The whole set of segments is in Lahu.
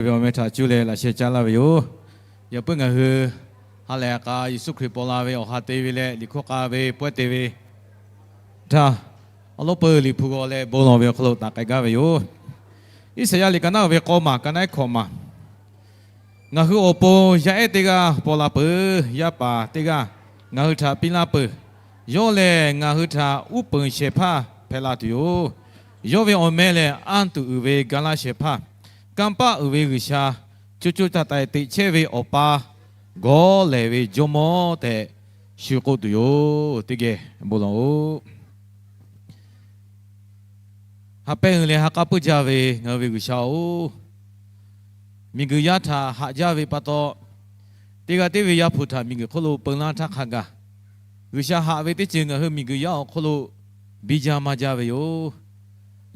ve awˬ meh htaꞈ cuˇ leh laꞈ sheh caˉ laˇ ve yoˬ. Yaꞈ puiˉ ngaˬ hui ha lehˬ ha k'a Yeˍsuˆ Hkriꞈ paw la ve awˬ ha te ve leh liꞈ hkawˇ k'a ve pawehˇ te ve htaˇ, awˬ lawn peuˬ Liꞈ hpu g'aw leh bon lawˬ ve awˬ hk'aw lo taꞈ k'ai gaˇ ve yoˬ. Iˉsaˍyaˆ liꞈ ka naˉ ve k'awˇ maˬ, ka naˉ hkawꞈ maˬ. Ngaˬ hui awˬ pon yaˇ ehˉ teˇ g'aˇ paw la peuˬ. Yaˇ paˍ teˇ g'aˇ ngaˬ hui htaꞈ piˇ laˇ peuˬ. Yawˇ lehˬ ngaˬ hui htaꞈ uˉ peunˍ shehˍ hpaˇ hpehꞈ la tuˬ yoˬ. Yawˇ ve awˬ meh lehˬ, anˇ tuˬ uiˍ ve ga laˇ shehˍ hpaˇ, kanˇ paˆ uiˍ ve G'uiˬsha, co co taiˍ taiˍ teꞈ chehˇ ve Awˬ pa, gawˬ lehˍ ve Jawˇmawˇ tehꞈ shu k'oˆ tuˬ yoˬ. Teˇ geh bon lawˬ-oꞈ. Ha pehˇ uiˍ leh ha k'aˉ puiˉ jaˇ ve ngaˬ hui ve G'uiˬsha-oˬ, miˬguiˬ yaˇ htaꞈ haꞈ jaˇ ve pa taw, teˇ g'aˇ teˇ ve Yaˇ hpu htaꞈ miˬguiˬ hk'oˆ lo peu laˇ htaˇ hk'a gaˬ, G'uiˬsha haꞈ ve teˇ ceuˬ ngaˬ hui miˬguiˬ yaˇ awˬ hk'oˆ lo biˇ jaˇ maˇ jaˇ ve yoˬ.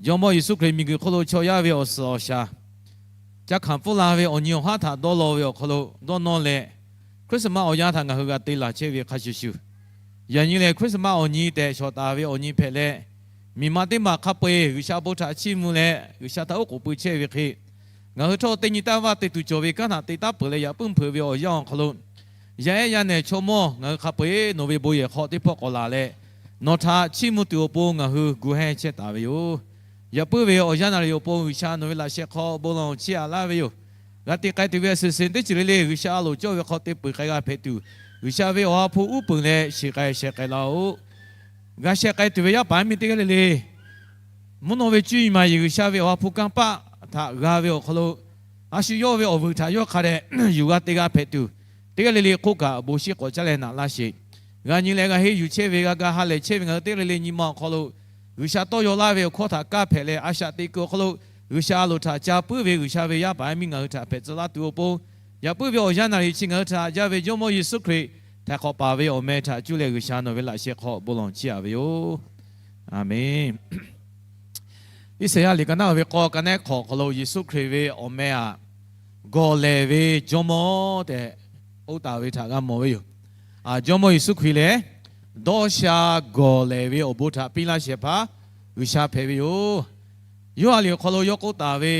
Jawˇmawˇ Yeˍsuˆ Hkriꞈ miˬguiˬ hk'oˆ lo chaw yaˇ ve awˬ suhˍ awˬ shaˍ, ca hkanˍ pfuhˇ la ve awˬ nyi awˬ haˉ htaꞈ dawˇ law ve awˬ hk'aw lo dawˇ nawˇ leh, Christmas awˬ yanˇ htaꞈ ngaˬ hui g'a te laˬ chehˇ ve hk'a shuˍ shuˍ, yaꞈ nyi lehˬ Christmas awˬ nyi tehꞈ shawˍ taˍ ve awˬ nyi hpehꞈ leh, miˬ ma teˇ maˬ hk'a peu-eˬ G'uiˬsha bon htaꞈ chiˇ mvuh leh G'uiˬsha htaꞈ oˉ k'oˍ pui chehˇ ve hk'e, ngaˬ hui htawˇ teˇ nyi taˇ vaˇ te tuˬ cawˬ ve kanˉ htaꞈ te taˉ peuˬ leh yaꞈ puiˉ hpeuꞈ ve awˬ yanˇ awˬ hk'aw lo, yaˇ ehˉ yaˇ nehˬ chaw mawˇ ngaˬ hui hk'a peu-eˬ nawˬ ve bon yehˬ hk'aw teˇ pawˆ k'awꞈ laˬ leh, nawˬ htaꞈ chiˇ mvuh tuˬ awˬ pon ngaˬ hui gu hehnˇ chehˇ taˍ ve yoˬ. Yaꞈ puiˉ ve awˬ yanˇ naˍ riˍ awˬ pon G'uiˬsha nawˬ ve laꞈ sheh hk'aw bon lawˬ chiˇ aꞈ laˇ ve yoˬ. G'a te k'ai tuˬ ve a suhˍ suhˍ teˇ ceuˬ le le G'uiˬsha a loˍ cawˇ ve hk'aw te peuˬ k'ai g'a hpehꞈ tuˬ, G'uiˬsha ve awˬ ha hpu uˉ peunˍ leh shiˍ k'ai sheh k'ai laˇ-oˆ. G'a sheh k'ai tuˬ ve yaˇ paˍ yaˇ miˇ teˇ g'aˇ le le, mvuhˇ naw ve cuˇ yiˍ maˍ yiˍ G'uiˬsha ve awˬ ha hpu kanˇ paˆ htaꞈ g'a ve awˬ hk'aw lo, a shu yawˇ ve awˬ vuiˬ htaꞈ yawˇ hk'a dehꞈ yuˬ g'a te g'a hpehꞈ tuˬ, teˇ g'aˇ le le hk'oˆ kaꞈ bon shiˉ k'awꞈ caˉ leh naꞈ laˇ sheˍ. G'a nyi leh g'a henˇ yuˬ chehˇ ve, g'a ga ha lehˬ chehˇ ve ngaˬ hui teˇ g'aˇ le le nyi ma awˬ hk'aw lo, G'uiˬsha tawˇ yaw laˇ ve awˬ hkawˇ htaꞈ kaˇ hpehꞈ leh a shaꞈ teꞈ kuiˬ awˬ hk'aw lo, G'uiˬsha a loˍ htaꞈ ca puiˉ ve G'uiˬsha ve yaˇ paˍ yaˇ miˇ ngaˬ hui htaꞈ hpehꞈ tcuh laˇ tuˬ awˬ pon, yaꞈ puiˉ ve awˬ yanˇ naˍ riˍ chi ngaˬ hui htaꞈ haꞈ jaˇ ve Jawˇmawˇ Yeˍsuˆ Hkriꞈ htaiˍ hk'awꞈ paˍ ve awˬ meh htaꞈ cuˇ leh G'uiˬsha nawˬ ve laꞈ sheh hk'aw bon lawˬ chiˇ aꞈ ve yoˬ. Aˍmenˍ. Iˉsaˍyaˆ liꞈ ka naˉ ve k'awˇ, ka naˉ hkawꞈ hk'aw lo Yeˍsuˆ Hkriꞈ ve awˬ meh aꞈ, gawˬ lehˍ ve Jawˇmawˇ tehꞈ k'oˆ taˍ ve htaꞈ g'a mawˬ ve yoˬ. Jawˇmawˇ Yeˍsuˆ Hkriꞈ lehˬ, dawˇ sha gawˬ lehˍ ve awˬ bon htaꞈ piˇ laˇ shehˍ hpaˇ G'uiˬsha hpehꞈ ve yoˬ. Yoˇhanˬ liꞈ awˬ hk'aw lo yawˇ k'oˆ taˍ ve,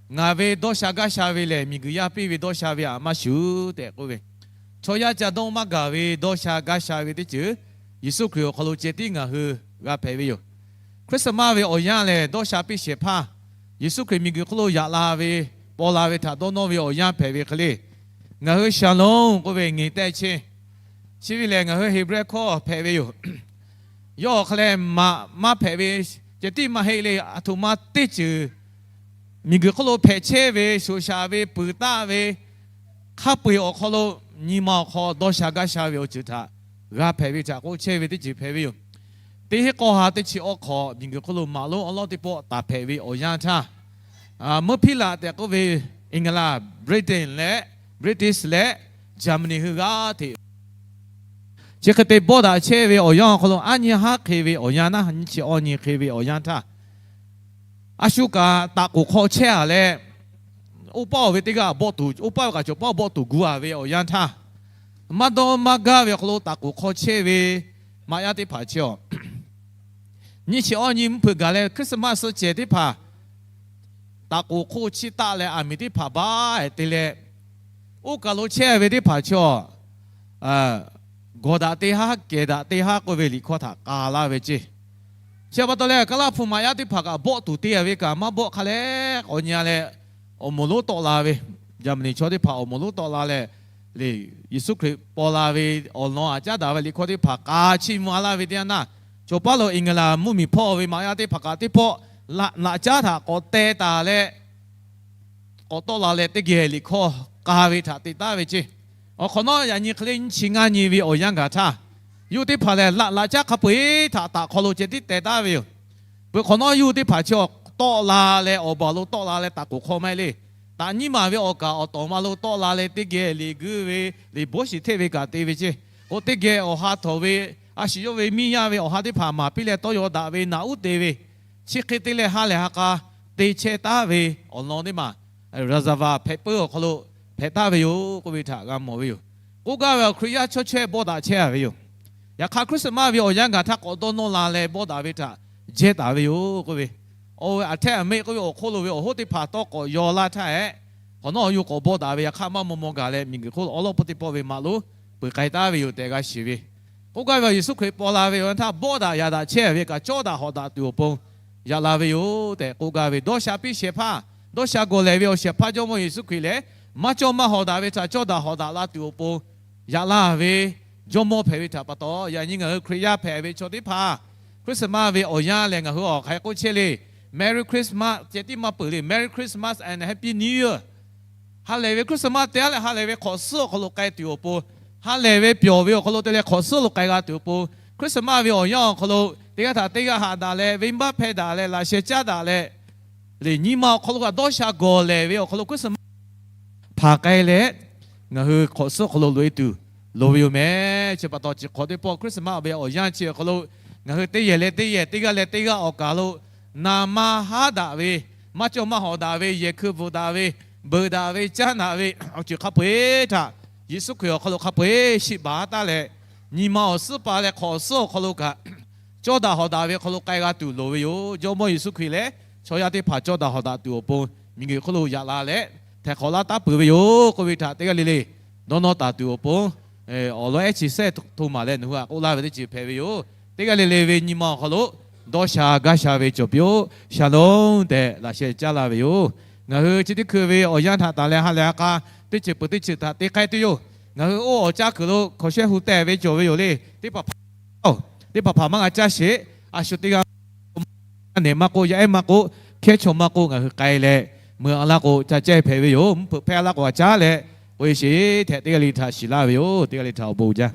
Ngaˬ ve dawˇ sha gaˇ sha ve lehˬ, miˬguiˬ yaˇ piˇ ve dawˇ sha ve aꞈ maˇ shuˍ tehꞈ k'oˆ ve, chaw yaˇ ca dawˇ maˇ gaˬ ve dawˇ sha gaˇ sha ve teˇ ceuˬ Yeˍsuˆ Hkriꞈ awˬ hk'aw lo ceh tiˉ ngaˬ hui g'a hpehꞈ ve yoˬ. Christmas ve awˬ yanˇ lehˬ, dawˇ sha piˇ shehˍ hpaˇ Yeˍsuˆ Hkriꞈ miˬguiˬ hk'oˆ lo yaꞈ la ve, paw la ve htaꞈ dawˇ nawˇ ve awˬ yanˇ hpehꞈ ve hk'e le, ngaˬ hui shalom k'oˆ ve ngaˬ tehˇ chehˇ, chi ve lehˬ ngaˬ hui Heˍbrehˇ hkawˇ hpehꞈ ve yoˬ. Yawˇ awˬ hk'a lehˬ maꞈ maˇ hpehꞈ ve, ceh tiˉ maˇ heˆ le, aˬ htoꞈ ma teˇ ceuˬ miˬguiˬ hk'oˆ lo hpehꞈ chehˇ ve shoˍ shaˍ ve peuˬ taˆ ve hk'a peu-eˬ awˬ hk'aw lo nyi ma awˬ hk'aw dawˇ sha gaˇ sha ve awˬ ceuˬ htaꞈ g'a hpehꞈ ve htaꞈ k'oˆ chehˇ ve teˇ ceuˬ hpehꞈ ve yoˬ. Teˇ hinˉ k'awˇ ha teˇ chi awˬ hk'awꞈ miˬguiˬ hk'oˆ lo maꞈ lonˉ awˉ lawˉ teˇ pawˆ taˍ hpehꞈ ve awˬ yanˇ htaˇ, Meuˇ hpiˉlaꞈ tehꞈ k'oˆ ve England, Britain leh British leh Germany hui g'aˇ hteꞈ chi hk'e te bawˆ daꞈ chehˇ ve awˬ yanˇ awˬ hk'aw lo, aˉ nyi haˉ hk'e ve awˬ yanˇ naˉ, nyi chi awˬ nyi hk'e ve awˬ yanˇ htaˇ, a shu kaꞈ taꞈ k'oˍ hk'aw chehˇ-a leh, oˇ paˆ-oˬ ve teˇ g'aˇ bawˆ tuˬ, oˇ paˆ-oˬ kaꞈ cawˬ paˆ bawˆ tuˬ gu-a ve awˬ yanˇ htaˇ, maˇ dawˇ maˇ gaˇ ve awˬ hk'aw lo taꞈ k'oˍ hk'aw chehˇ ve maꞈ yaˇ teˇ hpaˍ chi-a, nyiˇ chi awˇ nyi mvuhˇ hpeuꞈ gaˬ leh Christmas suh cehˬ teˇ hpaˍ taꞈ k'oˍ hk'oˆ chiˇ taˆ leh aˬ miˍ teˇ hpaˍ baˆ-e te leh, oˇ kaˬ lo chehˇ ve teˇ hpaˍ chaw gawˬ daꞈ teˇ haˉ, kehˬ daꞈ teˇ haˉ k'oˆ ve liꞈ hkawˇ htaꞈ k'a laˇ ve ceˇ. Chi pa taw leh, Kaˇlaˇ hpu maꞈ yaˇ teˇ hpaˍ kaꞈ bawˆ tuˬ te-a ve kaꞈ maˇ bawˆ hk'a leh, k'awꞈ nyi-a leh awˬ moˍ lonˉ tawˆ la ve, Jaˍmaˍniˍ chaw teˇ hpaˍ awˬ moˍ lonˉ tawˆ la leh, Yeˍsuˆ Hkriꞈ paw la ve awˬ lawn aꞈ caˉ daꞈ ve liꞈ hkawˇ teˇ hpaˍ k'a chiˇ mvuh-a laˇ ve teˇ yanˇ naˇ, cawˬ paˉ lo England mvuhˇmiˬ hpawˇ ve maꞈ yaˇ teˇ hpaˍ kaꞈ teˇ pawˆ laꞈ caˉ htaꞈ k'awꞈ teh taˍ leh, k'awꞈ tawˆ la leh teˇ geh liꞈ hkawˇ k'a ve htaꞈ te taˍ ve ceˇ. Awˬ hk'awꞈ nawˉ yaꞈ nyi hk'e le nyiˇ chi ngaˇ nyi ve awˬ yanˇ gaˬ htaˇ, yawˇ hui teˇ hpaˍ lehˬ laꞈ laꞈ caˉ hk'a peu-eˬ htaꞈ taꞈ hk'aw lo ceh tiˉ teh taˍ ve yoˬ. Peuˬ hk'awꞈ nawˉ yawˇ hui teˇ hpaˍ chi tawˆ la leh awˬ baˬ lo tawˆ la leh taꞈ k'oˍ hk'aw maˇ heˆ le. Taꞈ nyiˇ maˬ ve awˬ kaˍ awˬ tawˍ ma lo tawˆ la leh teˇ geh liꞈ guiˇ ve, liꞈ bvuhˉ shiˍ hteˇ ve kaꞈ te ve ceˇ. K'o teˇ geh awˬ ha htawꞈ ve, a shu yawˇ ve miˇ yaˇ ve awˬ ha teˇ hpaˍ maˍ piˇ leh tawˇ yaw daꞈ ve naꞈ uˉ te ve, chi hk'e te leh ha lehˬ ha k'a te chehˇ taˍ ve awˬ lawn teˇ maˬ, reservoir hpehꞈ peuˬ awˬ hk'aw lo hpehꞈ taˍ ve yoˬ k'oˆ ve htaꞈ g'a mawˬ ve yoˬ. K'oˆ gaˇ ve awˬ Hkriꞈ yaˇ chaw chaweh bawˆ daꞈ chehˇ-a ve yoˬ. Yaꞈ hk'aˇ Christmas ve awˬ yanˇ gaˬ htaˇ k'awꞈ dawˇ nawˇ la leh bawˆ daꞈ ve htaꞈ jehˇ taˍ ve yoˬ k'oˆ ve, awˬ ve aˬ htehˇ aˬ mehˆ k'oˆ ve awˬ hk'oˆ lo ve awˬ hoˉ teˇ hpaˍ tawˇ k'awꞈ yaw laˇ htaˇ hehꞈ, hk'awꞈ nawˉ awˬ yawˇ k'awꞈ bawˆ daꞈ ve, yaꞈ hk'aˇ maˇ maw maw gaˬ leh, miˬguiˬ hk'oˆ lo awˉ lawˉ pawˇ teˇ pawˆ ve maꞈ lonˉ peuˬ k'ai taˍ ve yoˬ tehꞈ g'a shiˍ ve. K'oˆ gaˇ ve awˬ Yeˍsuˆ Hkriꞈ paw la ve awˬ yanˇ htaˇ, bawˆ daꞈ yaꞈ daꞈ chehˇ ve kaꞈ cawˇ daꞈ hawꞈ daꞈ tuˬ awˬ pon yaꞈ la ve yoˬ tehꞈ k'oˆ gaˇ ve. Dawˇ sha piˇ shehˍ hpaˇ, dawˇ sha gawˬ lehˬ ve awˬ shehˍ hpaˇ Jawˇmawˇ Yeˍsuˆ Hkriꞈ lehˬ, maˇ cawˇ maˇ hawꞈ daꞈ ve htaꞈ cawˇ daꞈ hawꞈ daꞈ la tuˬ awˬ pon yaꞈ la ve jawˇmawˇ hpehꞈ ve htaꞈ pa taw, yaꞈ nyi ngaˬ hui Hkriꞈ yaˇ hpehꞈ ve chaw teˇ hpaˍ Christmas ve awˬ yanˇ lehˬ, ngaˬ hui awˬ hk'aˬ hk'e k'oˆ chehˇ le, Merry Christmas ceh tiˉ maˇ peuˬ le, Merry Christmas and Happy New Year. Ha lehˬ ve Christmas te-a leh, ha lehˬ ve hk'awꞈ suhˉ awˬ hk'aw lo k'ai tuˬ awˬ pon, ha lehˬ ve pyawˬ ve awˬ hk'aw lo te leh hk'awꞈ suhˉ lo k'ai g'a tuˬ awˬ pon, Christmas ve awˬ yanˇ awˬ hk'aw lo teˇ g'aˇ htaꞈ teˇ g'aˇ haꞈ daꞈ leh, venˇbaˆ hpehˇ daꞈ leh, laꞈ sheh caˉ daꞈ leh, lehˬ nyi ma awˬ hk'aw lo kaꞈ dawˇ sha gawˬ lehˬ ve awˬ hk'aw lo Christmas hpanˍ k'ai leh, ngaˬ hui hk'awꞈ suhˉ awˬ hk'aw lo loꞈ-e tuˬ loˍ ve yoˬ mehˍ. Chi pa taw, chi hk'awꞈ teˇ pawˆ Christmas ve awˬ yanˇ chi awˬ hk'aw lo ngaˬ hui teˇ yehˬ leh teˇ yehˬ, teˇ g'aˇ leh teˇ g'aˇ awˬ kaˬ lo na maˇ haˉ daꞈ ve, maˇ cawˇ maˇ hawꞈ daꞈ ve, yehˬ hkui bvuhꞈ daꞈ ve, beuꞈ daꞈ ve, caˉ daꞈ ve awˬ ceuˬ hk'a peu-eˬ htaꞈ Yeˍsuˆ Hkriꞈ awˬ hk'aw lo hk'a peu-eˬ shiˍ baˬ taˉ leh, nyi ma awˬ suhˉ pa leh hk'awꞈ suhˉ awˬ hk'aw lo kaꞈ cawˇ daꞈ hawꞈ daꞈ ve hk'aw lo k'ai g'a tuˬ loˍ ve yoˬ. Jawˇmawˇ Yeˍsuˆ Hkriꞈ lehˬ, chaw yaˇ teˇ hpaˍ cawˇ daꞈ hawꞈ daꞈ tuˬ awˬ pon miˬguiˬ hk'oˆ lo yaꞈ la leh, htaiˍ hk'awꞈ laˇ taˉ peuˬ ve yoˬ k'oˆ ve htaꞈ teˇ g'aˇ le le dawˇ nawˇ taˍ tuˬ awˬ pon, awˬ lawn ehˉ chi sehˉ hto maˍ leh nawˬ hui htaꞈ k'oˆ laˇ ve teˇ ceuˬ hpehꞈ ve yoˬ. Teˇ g'aˇ le le ve nyi ma awˬ hk'aw lo dawˇ sha gaˇ sha ve cawˬ piˇ-oˆ. Shalom tehꞈ laꞈ sheh caˉ laˇ ve yoˬ. Ngaˬ hui chi teˇ hkui ve awˬ yanˇ htaꞈ tanˬ leh ha lehˬ ha k'a teˇ ceuˬ peuˬ teˇ ceuˬ htaꞈ te k'ai tuˬ yoˬ. Ngaˬ hui oˇ awˬ caˇ kuiˬ lo hkawˍ shehˇ hu tehˬ ve cawˬ ve yoˬ le. Teˇ hpaˍ hpaˍ maˇ g'a caˇ sheˍ. A shu teˇ g'aˇ nehˬ maˇ k'oˆ, yaˇ ehˉ maˇ k'oˆ, hkehˉ chaw maˇ k'oˆ, ngaˬ hui k'ai leh mui-a laˇ k'o ca cehˇ hpehꞈ ve yoˬ. Mvuhˇ hpeuꞈ hpehˇ laˇ k'o g'a caˉ leh, k'oˆ-e sheˍ tehꞈ teˇ g'aˇ le htaꞈ shiˍ laˇ ve yoˬ. Teˇ g'aˇ le htaꞈ awˬ bon uiˍ jaˇ.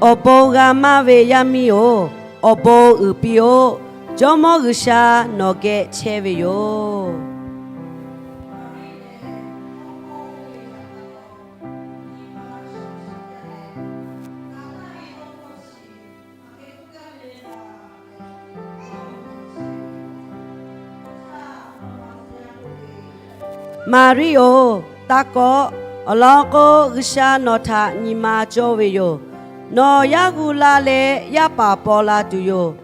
Awˬ bon g'a maˇ ve yaˇ miˇ-oˬ, awˬ bon uiˍ piˇ-oˆ. Jawˇmawˇ G'uiˬsha nawˬ geh chehˇ ve yoˬ. Maˍriˆ-oˬ, taˇ kawˆ. Awˬ lawn k'o, G'uiˬsha nawˬ htaꞈ nyi ma cawˇ ve yoˬ. Nawˬ yaˇ hu la leh yaˇ paˍ paw la tuˬ yoˬ.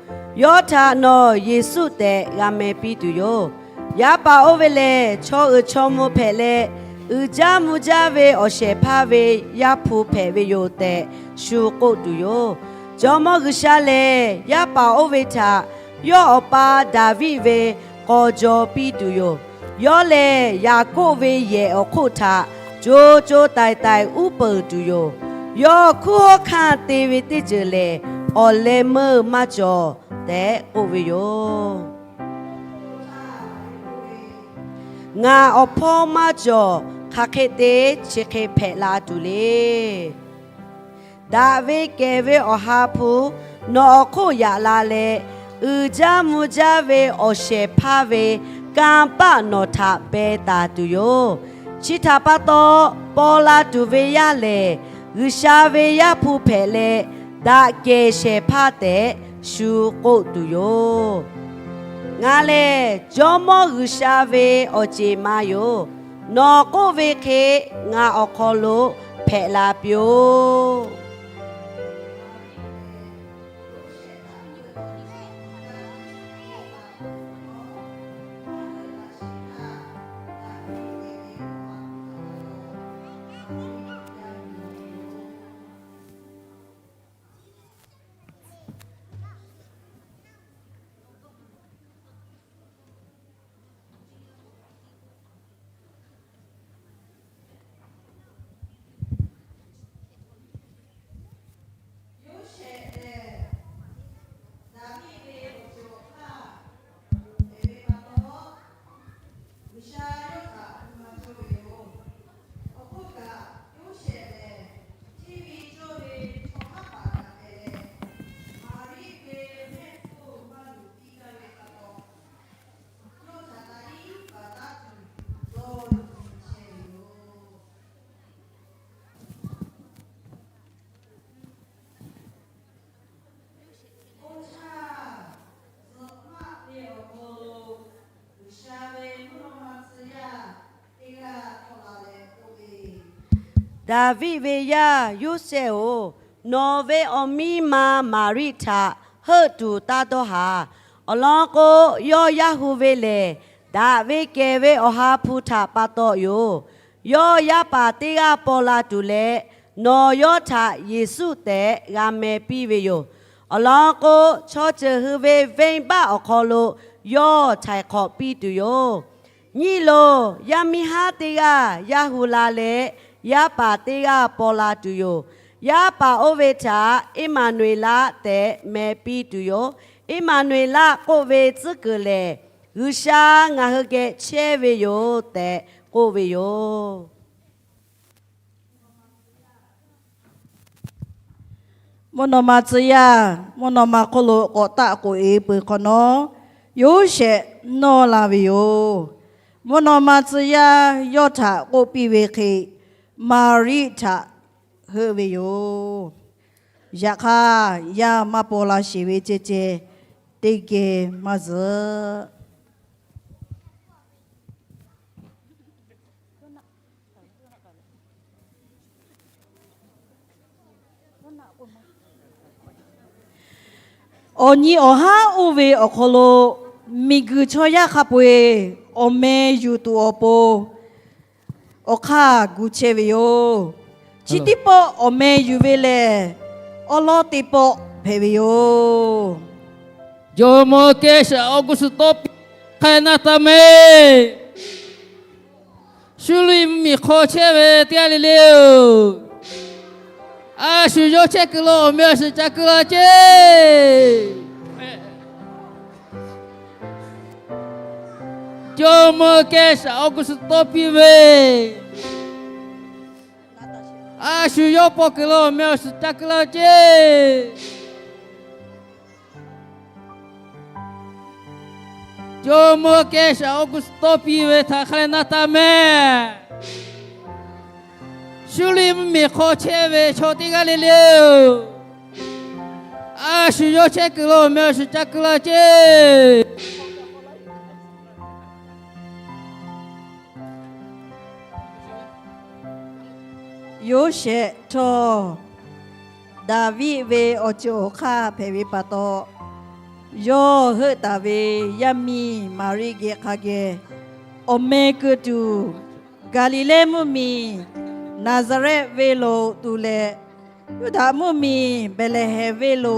Yawˇ htaꞈ nawˬ Yeˍsuˆ tehꞈ g'a meh piˇ tuˬ yoˬ. Yaˇ paˍ oˇ ve lehˬ, chaw uiˍ chaw mvuh hpehꞈ leh, uiˍ jaˇ mvuh jaˇ ve awˬ shehˍ hpaˇ ve Yaˇ hpu hpehꞈ ve yoˬ tehꞈ shu k'oˆ tuˬ yoˬ. Jawˇmawˇ G'uiˬsha lehˬ, yaˇ paˍ oˇ ve htaꞈ yawˇ awˬ pa Daˍviˆ ve k'aw jaw piˇ tuˬ yoˬ. Yawˇ lehˬ, Yaˍkoˆ ve yehˬ awˬ hk'oˆ htaꞈ co co taiˍ taiˍ uˉ peunˍ tuˬ yoˬ. Yawˇ hkunˉ hawˉ hkanˇ te ve teˇ ceuˬ lehˬ, awˬ leh meuˇ maˇ cawˬ tehꞈ k'oˆ ve yoˬ. Ngaˬ awˬ hpawˇ maˇ cawˬ, hk'aˬ hk'e te chi hk'e hpehꞈ la tuˬ le. Daꞈ ve kehˬ ve Awˬ ha hpu nawˬ awˬ hk'oˆ yaꞈ la leh, uiˍ jaˇ mvuh jaˇ ve awˬ shehˍ hpaˇ ve kanˇ paˆ nawˬ htaꞈ beh taˍ tuˬ yoˬ. Chi htaꞈ pa taw, paw la tuˬ ve yaˇ lehˬ, G'uiˬsha ve Yaˇ hpu hpehꞈ leh, daꞈ kehˬ shehˍ hpaˇ tehꞈ shu k'oˆ tuˬ yoˬ. Ngaˬ lehˬ Jawˇmawˇ G'uiˬsha ve awˬ ceˬ ma yoˬ. Nawˬ k'oˆ ve hk'e ngaˬ awˬ hk'aw lo hpehꞈ la piˇ-oˆ. Yoˇsehꞈ lehˬ, Daˍviˆ ve awˬ ceuˬ awˬ hk'aˇ hpehꞈ ve pa taw, G'uiˬsha yawˇ htaꞈ nyi ma cawˇ ve yoˬ. Awˬ hk'oˆ kaꞈ, Yoˇsehꞈ lehˬ, hteˇ ve cawˇ ve chaw haˉ paˍ kaꞈ hpehꞈ leh, Maˍriˆ ve mehˆ hk'oˆ maˇ luˬ piˇ gaˇ ve pa taw, yawˇ htaꞈ taꞈ iˉ paˍ taˉ tuˬ dawˇ nyi chehˇ ve yoˬ. Oˇ htaˇ, zuhꞈ maˆ ve awˬ hk'aw lo G'uiˬsha ve mvuhˇ naw ma tcuh yaˇ teˇ g'aˇ k'awꞈ la leh k'oˆ ve, Daˍviˆ ve yaˇ Yoˇsehꞈ-oˬ, nawˬ ve awˬ miˇ ma Maˍriˆ htaꞈ heuˆ tuˬ taˇ dawˇ haˍ. Awˬ lawn k'o, yawˇ yaˇ hu ve lehˬ, daꞈ ve kehˬ ve Awˬ ha hpu htaꞈ pa taw yoˬ. Yawˇ yaˇ paˍ teˇ g'aˇ paw la tuˬ leh, nawˬ yawˇ htaꞈ Yeˍsuˆ tehꞈ g'a meh piˇ ve yoˬ. Awˬ lawn k'o, chaw ceuˬ hui ve venˇbaˆ awˬ hk'aw lo yawˇ htaiˍ hk'awꞈ piˇ tuˬ yoˬ. Nyiˇ loˬ, yaˇ miˇ haˉ teˇ g'aˇ yaˇ hu la leh, yaˇ paˍ teˇ g'aˇ paw la tuˬ yoˬ. Yaˇ paˍ oˇ ve htaꞈ Eˇmaˍnuˍeˍlaˆ tehꞈ meh piˇ tuˬ yoˬ. Eˇmaˍnuˍeˍlaˆ k'oˆ ve tcuhˉ kuiˬ lehˬ, G'uiˬsha ngaˬ hui geh chehˇ ve yoˬ tehꞈ k'oˆ ve yoˬ. Mvuhˇ naw ma tcuh yaˇ mvuhˇ naw ma hk'oˆ lo k'awꞈ taˆ k'oꞈ-e peuˬ hk'awꞈ nawˉ, Yoˇsehꞈ nawˇ la ve yoˬ. Mvuhˇ naw ma tcuh yaˇ yawˇ htaꞈ k'oˆ piˇ ve hk'e, Maˍriˆ htaꞈ heuˆ ve yoˬ. Yaꞈ hk'aˇ, yaˇ maˇ paw la sheˍ ve ceh ceh, teˇ geh maˇ zuhꞈ. Awˬ nyi awˬ haˉ oˇ ve awˬ hk'aw lo miˬguiˬ chaw yaˇ hk'a peu-eˬ awˬ meh yuˬ tuˬ awˬ pon awˬ hk'aˇ gu chehˇ ve yoˬ. Chi teˇ pawˆ awˬ meh yuˬ ve lehˬ, awˉ lawˉ teˇ pawˆ hpehꞈ ve yoˬ. Jawˇmawˇ Kehˉsaˍ Awˬguˍsuꞈ tawˇ piˇ hk'a naˇ taˍ mehˍ. Shu liꞈ mvuhˇmiˬ hk'aw chehˇ ve teˇ g'aˇ le le-oˬ, a shu yawˇ chehˇ kuiˬ lo awˬ meh awˬ shiˍ ca kuiˬ la ceˇ. Jawˇmawˇ Kehˉsaˍ Awˬguˍsuꞈ tawˇ piˇ ve, a A shu yawˇ paw kuiˬ lo awˬ meh awˬ suhˍ ca keu laˇ ceˇ. Jawˇmawˇ Kehˉsaˍ Awˬguˍsuˍtawˇ piˇ ve htaꞈ hk'a leh na taˍ mehˍ. Suˇriˆ mvuhˇmiˬ hk'aw chehˇ ve chaw teˇ g'aˇ le le-oˬ, a shu yawˇ chehˇ kuiˬ lo awˬ meh awˬ suhˍ ca keu laˇ ceˇ. Yoˇsehꞈ htawˇ, Daˍviˆ ve awˬ ceuˬ awˬ hk'aˇ hpehꞈ ve pa taw, yawˇ heuˆ taˍ ve yaˇ miˇ Maˍriˆ geh hk'a geh, awˬ meh keu tuˬ, Gaˍliˍlehˇ mvuhˇmiˬ Naˍzaˍrehˆ venˇ lo tuˬ leh, Yuˇdaꞈ mvuhˇmiˬ Behˍlehˍhehnˍ venˇ lo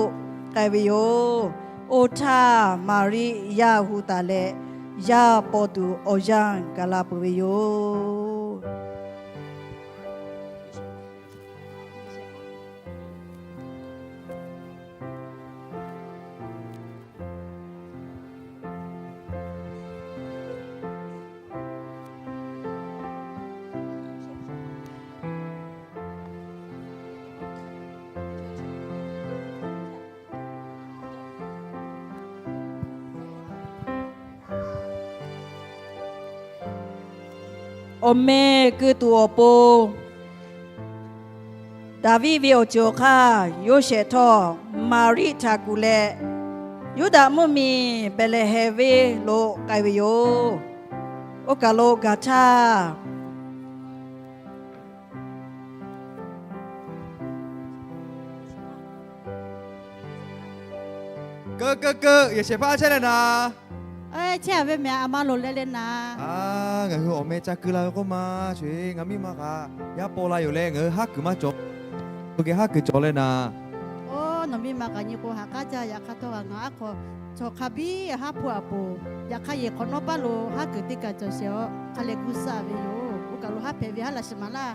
k'ai ve yoˬ. Oˇ htaˇ Maˍriˆ yaˇ hu taˍ leh, yaˇ paw tuˬ awˬ yanˇ gaˬ la peuˬ ve yoˬ. Awˬ meh keu tuˬ awˬ pon, Daˍviˆ ve awˬ ceuˬ awˬ hk'aˇ Yoˇsehꞈ htawˇ Maˍriˆ htaꞈ kuˬ leh, Yuˇdaꞈ mvuhˇmiˬ Behˍlehˍhehnˍ venˇ lo k'ai ve yoˬ. Oˇ kaˬ lo gaˬ htaˇ, Keu keu keu, yehˬ shehˍ hpaˇ chehˇ leh naˍ. Chehˇ ve mehˍ, a ma loˍ leh leh naˍ. Ngaˬ hui awˬ meh ca keu la ve k'oˆ ma, sho-eˬ ngaˬ miˇ ma kaꞈ yaˇ paw la yoˬ leh ngaˬ hui haˉ kuiˬ maˇ cawˬ. Oˇ geh haˉ kuiˬ cawˬ leh naˍ. Oˇ, nawˬ miˇ ma kaꞈ nyi k'o haꞈ k'aˉ jaˇ. Yaꞈ hk'aˇ htawˇ kaꞈ ngaˬ aˉ hk'aw chaw hk'a biˇ haˉ hpuˇ a poˬ. Yaꞈ hk'aˇ yehˬ hk'awꞈ nawˉ paˇ lo haˉ kuiˬ teˇ kaˬ cawˬ sheˍ-aw. Hk'a leh gu suhˍ ve yoˬ. Oˇ kaˬ lo haˉ hpehꞈ ve haˉ laꞈ shiˍ maˍ laˇ.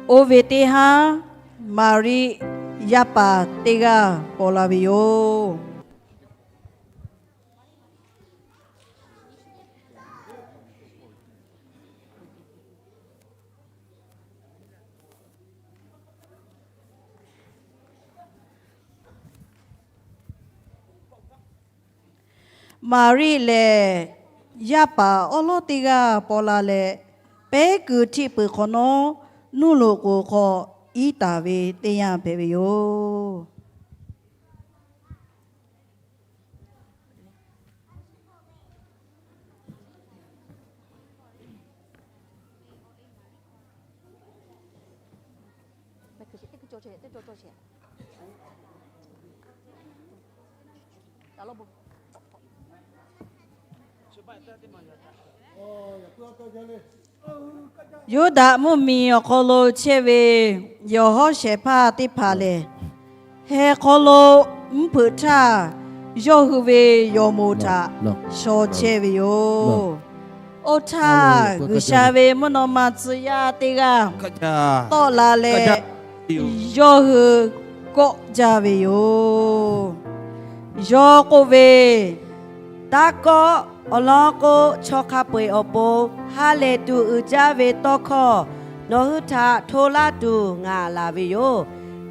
Oˇ ve teˇ haˉ Maˍriˆ yaˇ paˍ teˇ g'aˇ paw la ve yoˬ. Maˍriˆ lehˬ, yaˇ paˍ awˉ lawˉ teˇ g'aˇ paw la leh, pehˉ keu htiˆ peuˬ hk'awꞈ nawˉ, nuˇ loꞈ k'oˍ hk'aw iˉ taˍ ve teˇ yanˇ hpehꞈ ve yoˬ. Yuˇdaꞈ mvuhˇmiˬ awˬ hk'aw lo chehˇ ve yawˬ hawˉ shehˍ hpaˇ teˇ hpaˍ lehˬ, heh hk'aw lo mvuhˇ hpeuꞈ htaˇ yawˇ hui ve yawˬ moˍ htaꞈ shaw chehˇ ve yoˬ. Oˇ htaˇ G'uiˬsha ve mvuhˇ naw ma tcuh yaˇ teˇ g'aˇ tawˆ la leh, yawˇ hui kawˆ jaˇ ve yoˬ. Yawˇ k'oˆ ve, Taˇ kawˆ. Awˬ lawn k'o, chaw hk'a peu-eˬ awˬ pon ha lehˬ tuˬ uiˍ jaˇ ve tawˇ hkawˇ nawˬ hui htaꞈ hto laˇ tuˬ ngaˬ laˬ ve yoˬ.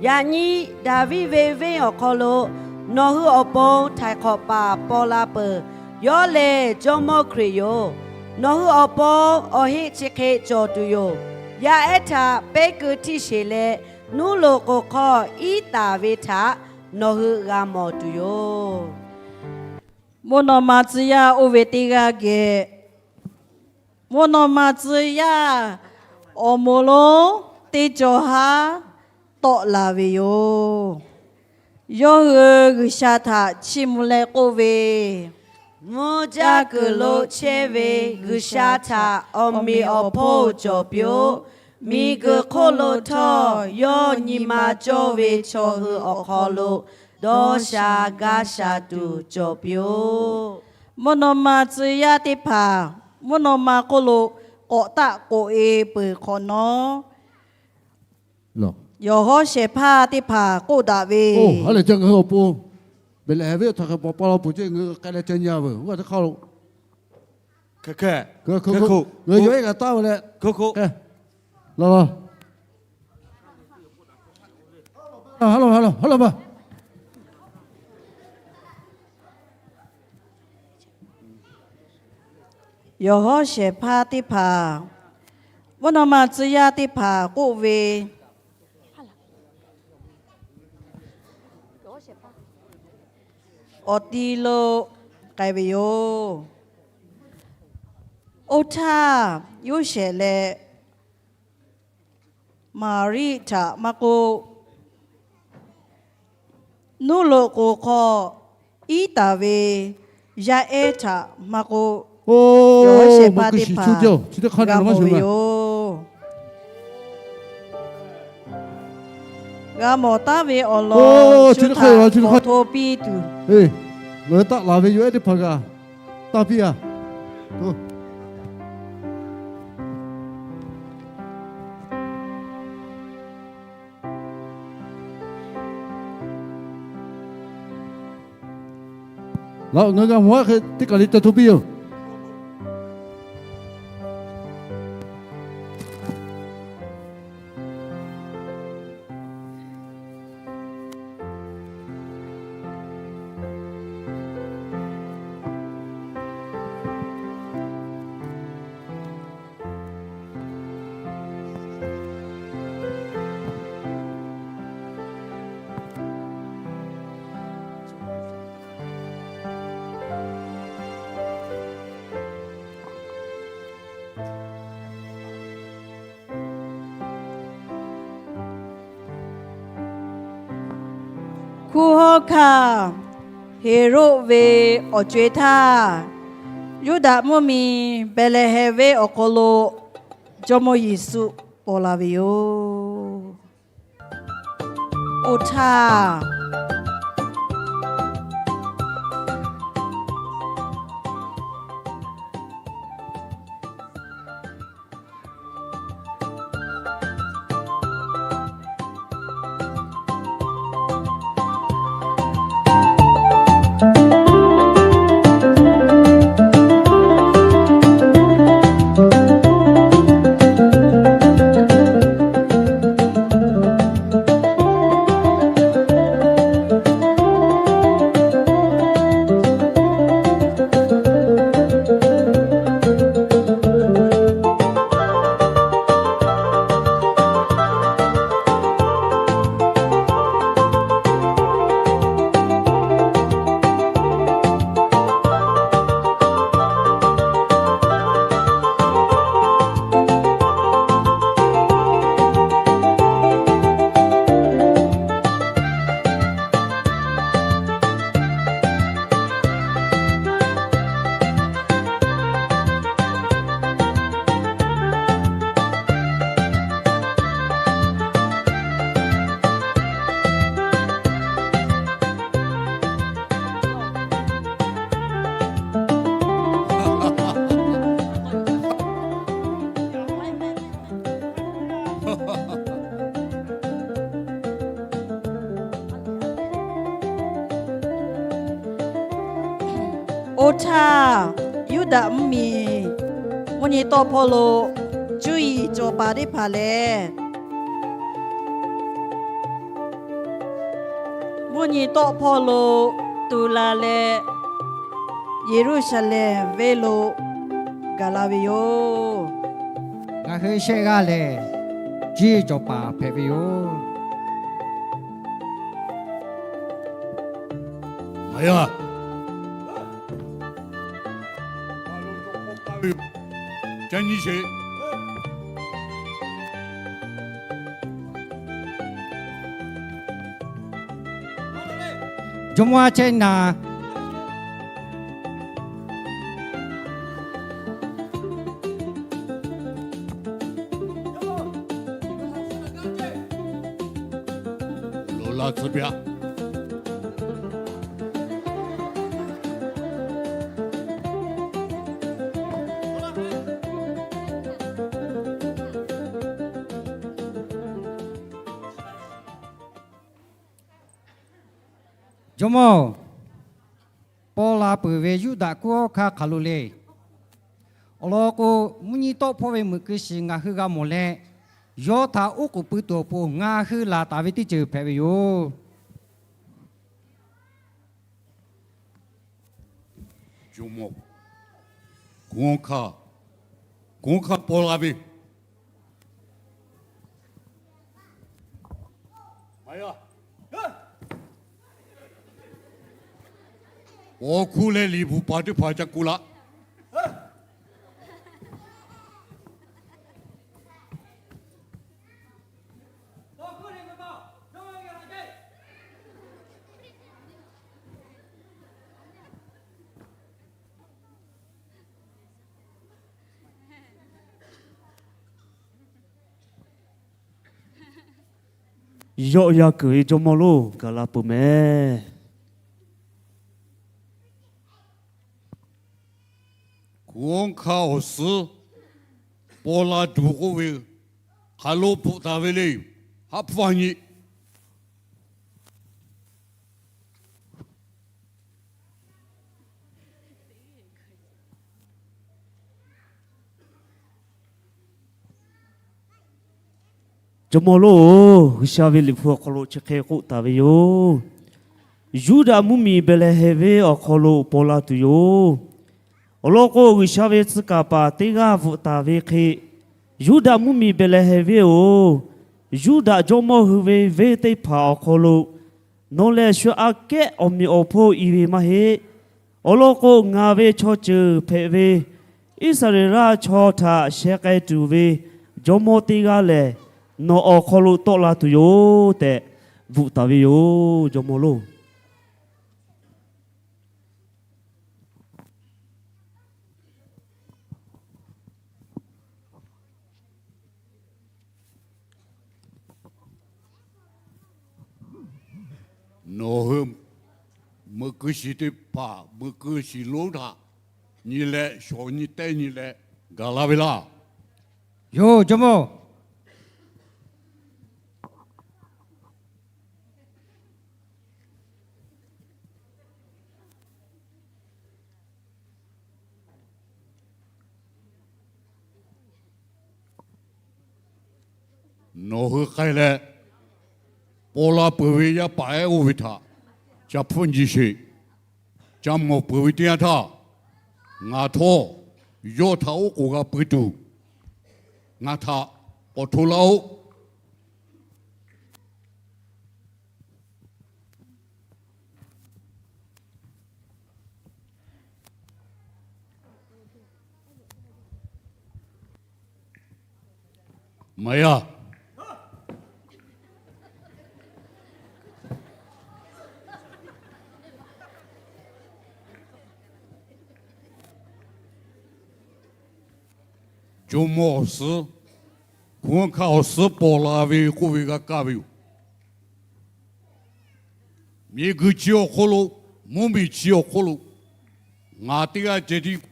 Yaꞈ nyi Daˍviˆ ve venˇ awˬ hk'aw lo nawˬ hui awˬ pon htaiˍ hk'awꞈ paˍ paw la peuˬ. Yawˇ lehˬ Jawˇmawˇ Hkriꞈ yoˬ. Nawˬ hui awˬ pon awˬ heˆ chi hk'e cawˬ tuˬ yoˬ. Yaˇ ehˉ htaꞈ pehˉ keu htiˆ sheˬ leh, nuˇ loꞈ k'oˍ hk'aw iˉ taˍ ve htaꞈ nawˬ hui g'a mawˬ tuˬ yoˬ. Mvuhˇ naw ma tcuh yaˇ oˇ ve teˇ g'aˇ geh, mvuhˇ naw ma tcuh yaˇ awˬ moˍ lonˉ teˇ cawˬ haˉ tawˆ la ve yoˬ. Yawˇ hui G'uiˬsha htaꞈ chiˇ mvuh leh k'oˆ ve, Mvuh jaˇ kuiˬ lo chehˇ ve G'uiˬsha htaꞈ awˬ meꞈ awˬ hponˇ cawˬ piˇ-oˆ. Miˬguiˬ hk'oˆ lo htawˇ yawˇ nyi ma cawˇ ve chaw hui awˬ hk'aw lo dawˇ sha gaˇ sha tuˬ cawˬ piˇ-oˆ. Mvuhˇ naw ma tcuh yaˇ teˇ hpaˍ mvuhˇ naw ma hk'oˆ lo k'awꞈ taˆ k'oꞈ-e peuˬ hk'awꞈ nawˉ, Yawˬ hawˉ shehˍ hpaˇ teˇ hpaˍ k'oˆ daꞈ ve, ha lehˬ ca ngaˬ hui awˬ pon Behˍlehˍhehnˍ venˇ htaꞈ hk'e paw paˇ law peuˬ ceˇ, ngaˬ hui k'ai leh ca nyi a veuˬ. Oˇ a teˇ hk'aˇ lo ngaˬ hui yawˇ ehˉ g'a taˇ ve leh, law law, ha law ha law ha law ma. Yawˬ hawˉ shehˍ hpaˇ teˇ hpaˍ, mvuhˇ naw ma tcuh yaˇ teˇ hpaˍ k'oˆ ve, awˬ ti lo k'ai ve yoˬ. Oˇ htaˇ, Yoˇsehꞈ leh Maˍriˆ htaꞈ maˇ k'oˆ, nuˇ loꞈ k'oˍ hk'aw iˉ taˍ ve yaˇ ehˉ htaꞈ maˇ k'oˆ, yawˬ hawˉ shehˍ hpaˇ teˇ hpaˍ g'a mawˬ ve yoˬ. G'a mawˬ taˉ ve awˬ lawn chi htaꞈ k'awꞈ hto piˇ tuˬ, ngaˬ hui taˆ laˬ ve yawˇ ehˉ teˇ hpaˍ g'a taˇ piˇ a. Laˬ, ngaˬ g'a mawˬ a hk'e teˇ kaˬ le ca hto piˇ yoˬ. Hkunˉ hawˉ hkanˇ Heˍroˆ ve awˬ co-e htaˇ, Yuˇdaꞈ mvuhˇmiˬ Behˍlehˍhehnˍ venˇ awˬ hk'aw lo Jawˇmawˇ Yeˍsuˆ paw la ve yoˬ. Oˇ htaˇ, Oˇ htaˇ, Yuˇdaꞈ mvuhˇmiˬ mvuhˇ nyi tawˆ hpawˇ lo cuˇ yiˍ cawˬ paˍ teˇ hpaˍ lehˬ, mvuhˇ nyi tawˆ hpawˇ lo tu la leh, Yeˍruˆsaˍlehnˍ venˇ lo gaˬ la ve yoˬ. Ngaˬ hui shehˆ g'aˇ lehˬ, cuˇ yiˍ cawˬ paˍ hpehꞈ ve yoˬ. Maˍ yaˇ, ca nyi sheˍ. Jawˇmawˇ a chehˇ naˍ. Loꞈ la tcuh piˇ-aˆ. Jawˇmawˇ, paw la peuˬ ve Yuˇdaꞈ kuˇ hawˉ hkanˇ hk'aˬ lo le. Awˬ lawn k'o, mvuhˇ nyi tawˆ hpawˇ ve meuꞈ keu shiˍ ngaˬ hui g'a mawˬ leh, yawˇ htaꞈ oˉ k'oˍ pui tuˬ awˬ pon ngaˬ hui laˬ taˍ ve teˇ ceuˬ hpehꞈ ve yoˬ. Jawˇmawˇ, kuˇ hawˉ hkanˇ, kuˇ hawˉ hkanˇ paw la ve. Paw hkuˇ leh liꞈ bvuhꞈ paˍ teˇ hpaˍ ca kuˬ laꞈ. Yawˆ yan kuiˬ ve jawˇmawˇ lonˉ, gaˬ la peuˬ mehˍ. Kuˇ hawˉ hkanˇ awˬ suhˉ paw la tuˬ k'oˆ ve, hk'aˬ lo bvuhꞈ taˍ ve le. Haˉ hpfuhˇ nyi. Jawˇmawˇ lonˉ-oˬ, G'uiˬsha ve liꞈ hpu awˬ hk'aw lo chi hk'e k'oˆ taˍ ve yoˬ. Yuˇdaꞈ mvuhˇmiˬ Behˍlehˍhehnˍ venˇ awˬ hk'aw lo paw la tuˬ yoˬ. Awˬ lawn k'o, G'uiˬsha ve tcuh kaˍ paˍ teˇ g'aˇ bvuhꞈ taˍ ve hk'e, Yuˇdaꞈ mvuhˇmiˬ Behˍlehˍhehnˍ venˇ-oˬ, Yuˇdaꞈ jawˇmawˇ hui ve venˇ teˇ hpaˍ awˬ hk'aw lo nawˬ lehˬ shu aꞈ kehˉ awˬ meꞈ awˬ hponˇ i ve maˇ heˆ. Awˬ lawn k'o, ngaˬ ve chaw ceuˬ hpehꞈ ve Iˉsaˍreˍlaˆ chaw htaꞈ sheh k'ai tuˬ ve jawˇmawˇ teˇ g'aˇ lehˬ, nawˬ awˬ hk'aw lo tawˆ la tuˬ yoˬ tehꞈ bvuhꞈ taˍ ve yoˬ, jawˇmawˇ lonˉ. Nawˬ hui meuꞈ keu shiˍ teˇ hpaˍ, meuꞈ keu shiˍ lonˉ htaꞈ nyi leh, shawˍ nyi tehˇ nyi leh gaˬ la ve laˇ. Yoˬ, jawˇmawˇ. Nawˬ hui k'ai leh, paw la peuˬ ve yaˇ paˍ ehˉ oˇ ve htaꞈ ca hpfuhˇ nyi sheˍ. Ca mawˬ peuˬ ve teˇ yanˇ htaˇ, ngaˬ htawˇ yawˇ htaꞈ oˉ k'oˍ g'a pui tuˬ, ngaˬ htaꞈ k'awꞈ hto laˇ-oˆ. Maˍ yaˇ. Jawˇmawˇ awˬ suhˉ, hkunˉ hawˉ hkanˇ awˬ suhˉ paw la ve k'oˆ ve g'a kaˇ ve yoˬ. Miˬguiˬ chi awˬ hk'oˆ lo, mvuhˇmiˬ chi awˬ hk'oˆ lo, ngaˬ teˇ g'aˇ ceh tiˉ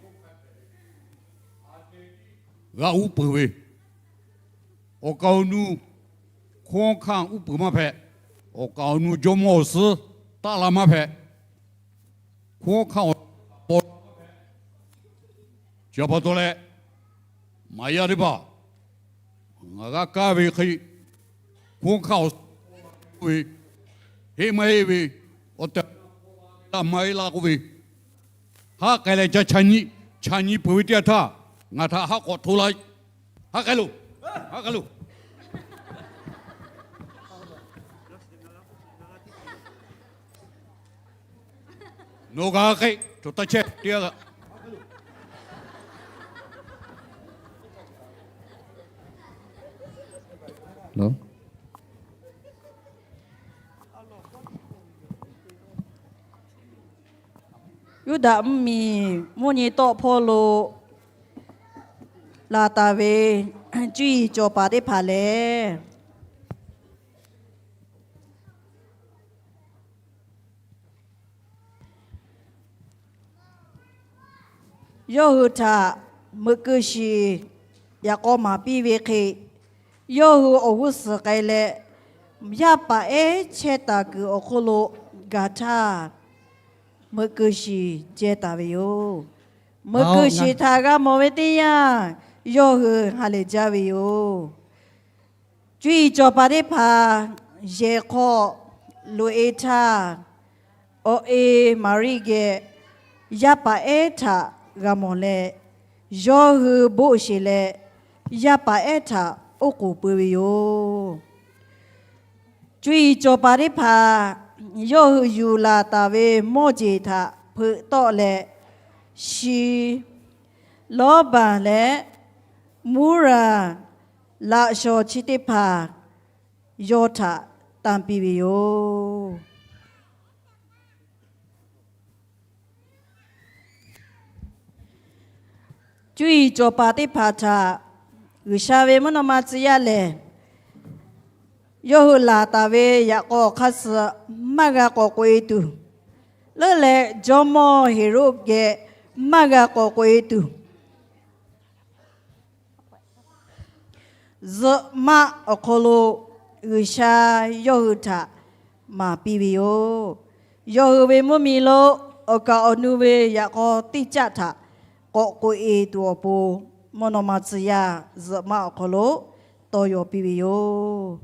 g'a uˉ peunˍ ve, awˬ kaˍ awˬ nu hkunˉ hawˉ hkanˇ uˉ peunˍ maˇ hpehꞈ. Awˬ kaˍ awˬ nu jawˇmawˇ awˬ suhˉ taˆ la maˇ hpehꞈ. Hkunˉ hawˉ hkanˇ awˬ paw chi pa taw leh, maˍ yaˇ teˇ hpaˍ, ngaˬ g'a kaˇ ve hk'e, hkunˉ hawˉ hkanˇ awˬ suhˉ ve, heˆ maˇ heˆ ve, awˬ tehˬ laˇ maˇ heˆ laˇ k'oˆ ve, haˉ k'ai leh ca cha nyi, cha nyi peuˬ ve teˇ yanˇ htaˇ, ngaˬ htaꞈ haˉ k'awꞈ hto laˇ. Haˉ k'ai loˬ. Haˉ k'ai loˬ. Nawˬ g'a k'ai, cawˬ taˇ chehˇ teˇ g'aˇ. Yuˇdaꞈ mvuhˇmiˬ mvuhˇ nyi tawˆ hpawˇ lo laˬ taˍ ve cuˇ yiˍ cawˬ paˍ teˇ hpaˍ lehˬ, yawˇ hui htaꞈ meuꞈ keu shiˍ yaꞈ k'aw maˍ piˇ ve hk'e, yawˇ hui awˬ g'uˇ suhˍ k'ai leh, yaˇ paˍ ehˉ chehˇ taˍ kuiˬ awˬ hk'oˆ lo gaˬ htaˇ, meuꞈ keu shiˍ jehˇ taˍ ve yoˬ. Meuꞈ keu shiˍ htaꞈ g'a mawˬ ve teˇ yanˇ, yawˇ hui ha lehˬ jaˇ ve yoˬ. Cuˇ yiˍ cawˬ paˍ teˇ hpaˍ yehˬ hk'aw loꞈ-e htaˇ, awˬ e Maˍriˆ geh yaˇ paˍ ehˉ htaꞈ g'a mawˬ leh, yawˇ hui boˆ sheˬ leh, yaˇ paˍ ehˉ htaꞈ oˉ k'oˍ pui ve yoˬ. Cuˇ yiˍ cawˬ paˍ teˇ hpaˍ yawˇ hui yuˬ laˬ taˍ ve mawˇ jeˬ htaꞈ hpeuꞈ tawˆ leh, shi, lawˇ baˬ leh, muˇraˬ, laꞈ shawnˍ chi teˇ hpaˍ yawˇ htaꞈ tanˇ piˇ ve yoˬ. Cuˇ yiˍ cawˬ paˍ teˇ hpaˍ htaꞈ G'uiˬsha ve mvuhˇ naw ma tcuh yaˇ lehˬ, yawˇ hui laˬ taˍ ve yaꞈ k'aw awˬ hk'aˇ suh maˇ g'a k'awꞈ k'oꞈ-e tuˬ, leuˉ leh jawˇmawˇ Heˍroˆ geh maˇ g'a k'awꞈ k'oꞈ-e tuˬ, zuhꞈ maˆ awˬ hk'aw lo G'uiˬsha yawˇ hui htaꞈ maˍ piˇ ve yoˬ. Yawˇ hui ve mvuhˇmiˬ lo awˬ kaˍ awˬ nu ve yaꞈ k'aw teˇ caˆ htaꞈ k'awꞈ k'oꞈ-e tuˬ awˬ pon, mvuhˇ naw ma tcuh yaˇ zuhꞈ maˆ awˬ hk'aw lo tawˇ yaw piˇ ve yoˬ.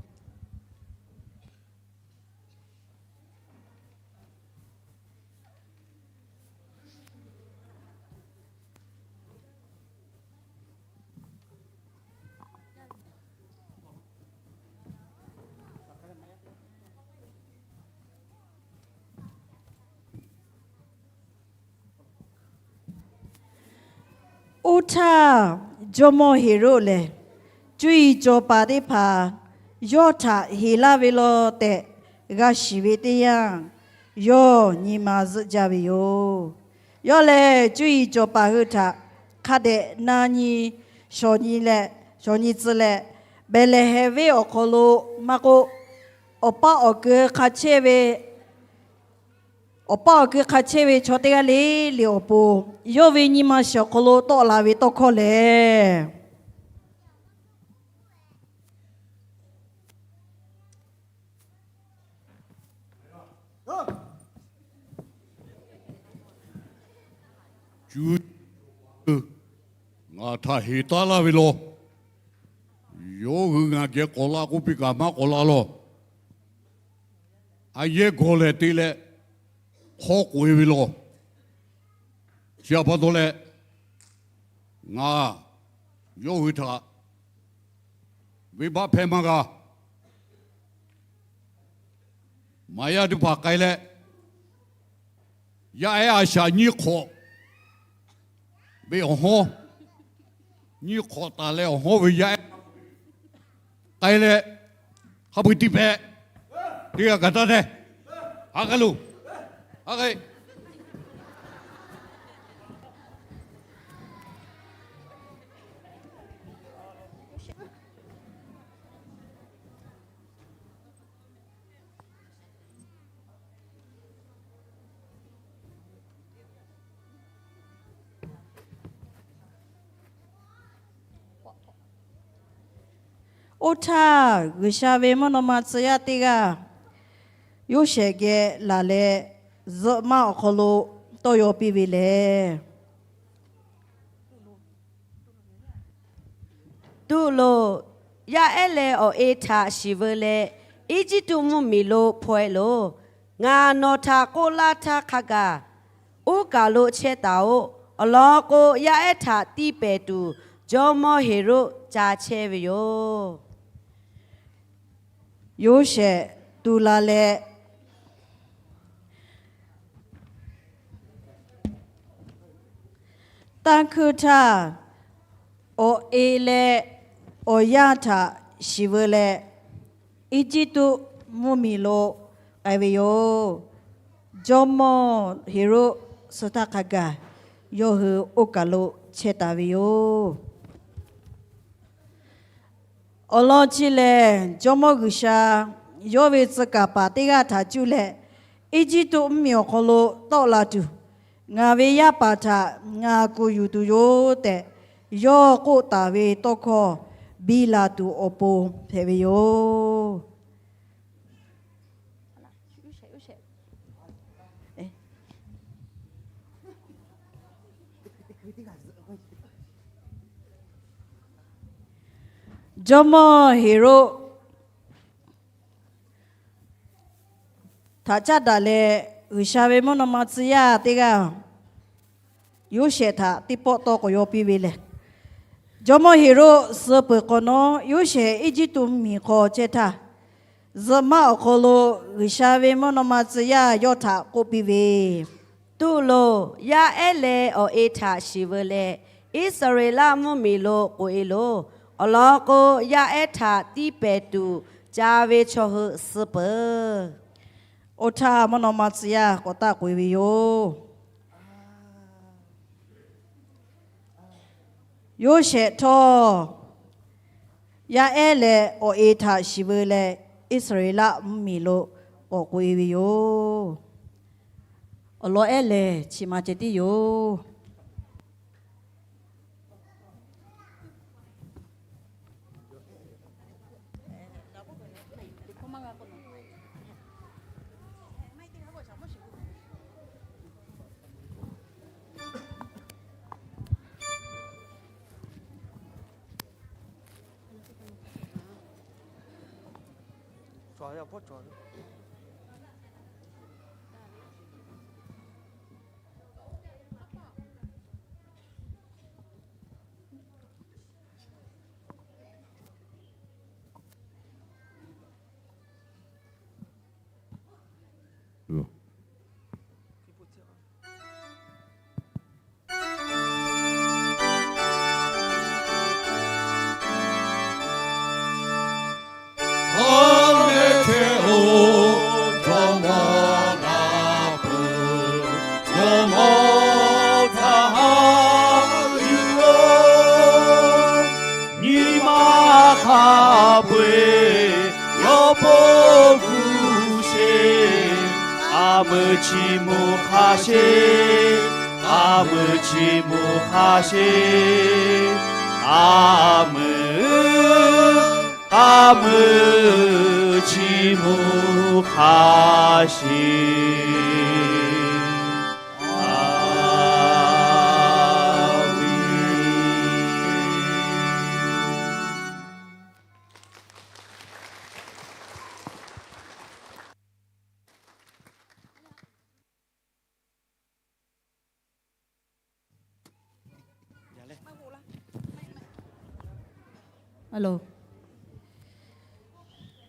Oˇ htaˇ, jawˇmawˇ Heˍroˆ lehˬ, cuˇ yiˍ cawˬ paˍ teˇ hpaˍ yawˇ htaꞈ heˍ laˇ ve law tehꞈ g'a shiˍ ve teˇ yanˇ, yawˇ nyi ma zuhˆ jaˇ ve yoˬ. Yawˇ lehˬ, cuˇ yiˍ cawˬ paˍ hui htaꞈ hk'a dehꞈ na nyi shawˍ nyi leh, shawˍ nyi tcuh leh, Behˍlehˍhehnˍ venˇ awˬ hk'aw lo maˇ k'oˆ, awˬ paˇ awˬ keu hk'a chehˇ ve, awˬ paˇ awˬ keu hk'a chehˇ ve chaw teˇ g'aˇ le le awˬ pon, yawˇ ve nyi ma shiˍ awˬ hk'aw lo tawˆ la ve tawˇ hkawˇ lehˬ, Cuˇ, ngaˬ htaꞈ heˍ taˉ laˇ ve law. Yawˇ hui ngaˬ geh k'awꞈ la k'oˆ piˇ kaꞈ maˇ k'awꞈ la law. A yehˇ gawˬ lehˬ te leh hk'awˇ k'oꞈ-e ve law. Chi htaꞈ pa taw leh, ngaˬ yawˇ hui htaꞈ venˇbaˆ hpehˇ maˇ g'a. Maꞈ yaˇ teˇ hpaˍ k'ai leh, yaˇ ehˉ a shaꞈ nyiˇ hk'awꞈ ve awˬ hawˉ, nyiˇ hk'awꞈ taˍ leh awˬ hawˉ ve yaˇ ehˉ k'ai leh, hk'a peu-eˬ tiˇ pehꞈ, teˇ g'aˇ kaꞈ taˇ te. Haꞈ k'ai loˬ. Haꞈ k'ai. Oˇ htaˇ, G'uiˬsha ve mvuhˇ naw ma tcuh yaˇ teˇ g'aˇ Yoˇsehꞈ geh laˬ leh, zuhꞈ maˆ awˬ hk'aw lo tawˇ yaw piˇ ve lehˬ, Tuˆ loˬ. Yaˇ ehˉ leh awˬ e htaꞈ shiˍ veu leh, Eˇjiˇtuꞈ mvuhˇmiˬ lo hpaw-e loˬ. Ngaˬ nawˬ htaꞈ k'oˆ laˇ htaˇ hk'a gaˬ, oˇ kaˬ lo chehˇ taˍ-oꞈ. Awˬ lawn k'o, yaˇ ehˉ htaꞈ tiˇ pehˍ tuˬ, jawˇmawˇ Heˍroˆ ca chehˇ ve yoˬ. Yoˇsehꞈ tu la leh, tanˇ hkuinˇ htaˇ, awˬ e leh awˬ yaˇ htaꞈ shiˍ veu leh, Eˇjiˇtuꞈ mvuhˇmiˬ lo k'ai ve yoˬ. Jawˇmawˇ Heˍroˆ suh htaˇ hk'a gaˬ, yawˇ hui oˇ kaˬ lo chehˇ taˍ ve yoˬ. Awˬ lawn chi lehˬ, Jawˇmawˇ G'uiˬsha yawˇ ve tcuh kaˍ paˍ teˇ g'aˇ htaꞈ cuˇ leh, Eˇjiˇtuꞈ mvuhˇmiˬ awˬ hk'aw lo tawˆ la tuˬ, ngaˬ ve yaˇ paˍ htaꞈ ngaˬ kuˬ yuˬ tuˬ yoˬ tehꞈ, yawˇ k'oˆ taˍ ve tawˇ hkawˇ biˇ la tuˬ awˬ pon hpehꞈ ve yoˬ. Jawˇmawˇ Heˍroˆ htaꞈ caˉ daꞈ leh, G'uiˬsha ve mvuhˇ naw ma tcuh yaˇ teˇ g'aˇ Yoˇsehꞈ htaꞈ teˇ pawˆ tawˇ k'awꞈ yaw piˇ ve lehˬ, Jawˇmawˇ Heˍroˆ suh peuˬ hk'awꞈ nawˉ, Yoˇsehꞈ Eˇjiˇtuꞈ mvuhˇmiˬ hk'aw chehˇ htaˇ, zuhꞈ maˆ awˬ hk'aw lo G'uiˬsha ve mvuhˇ naw ma tcuh yaˇ yawˇ htaꞈ k'oˆ piˇ ve, Tuˆ loˬ, yaˇ ehˉ leh awˬ e htaꞈ shiˍ veu leh, Iˉsaˍreˍlaˆ mvuhˇmiˬ lo k'oꞈ e loˬ. Awˬ lawn k'o, yaˇ ehˉ htaꞈ tiˇ pehˍ tuˬ ca ve chaw hui suh peuˬ. Oˇ htaˇ, mvuhˇ naw ma tcuh yaˇ k'awꞈ taˆ k'oꞈ e ve yoˬ. Yoˇsehꞈ htawˇ, yaˇ ehˉ leh awˬ e htaꞈ shiˍ veu leh, Iˉsaˍreˍlaˆ mvuhˇmiˬ lo k'awꞈ k'oꞈ e ve yoˬ. Awˬ lawn ehˉ lehˬ, chi ma ceh tiˉ yoˬ. Hk'a mehˍ hkehˇ-oˬ, jawˇmawˇ naˍ peuˬ, jawˇmawˇ htaꞈ haꞈ yuˬ-oˬ. Nyi ma hk'a peu-eˬ yawˇ pawˆ gu sheˍ, a meuˍ chi mvuh hk'a sheˍ, a meuˍ chi mvuh hk'a sheˍ, a meuˍ, a meuˍ chi mvuh hk'a sheˍ.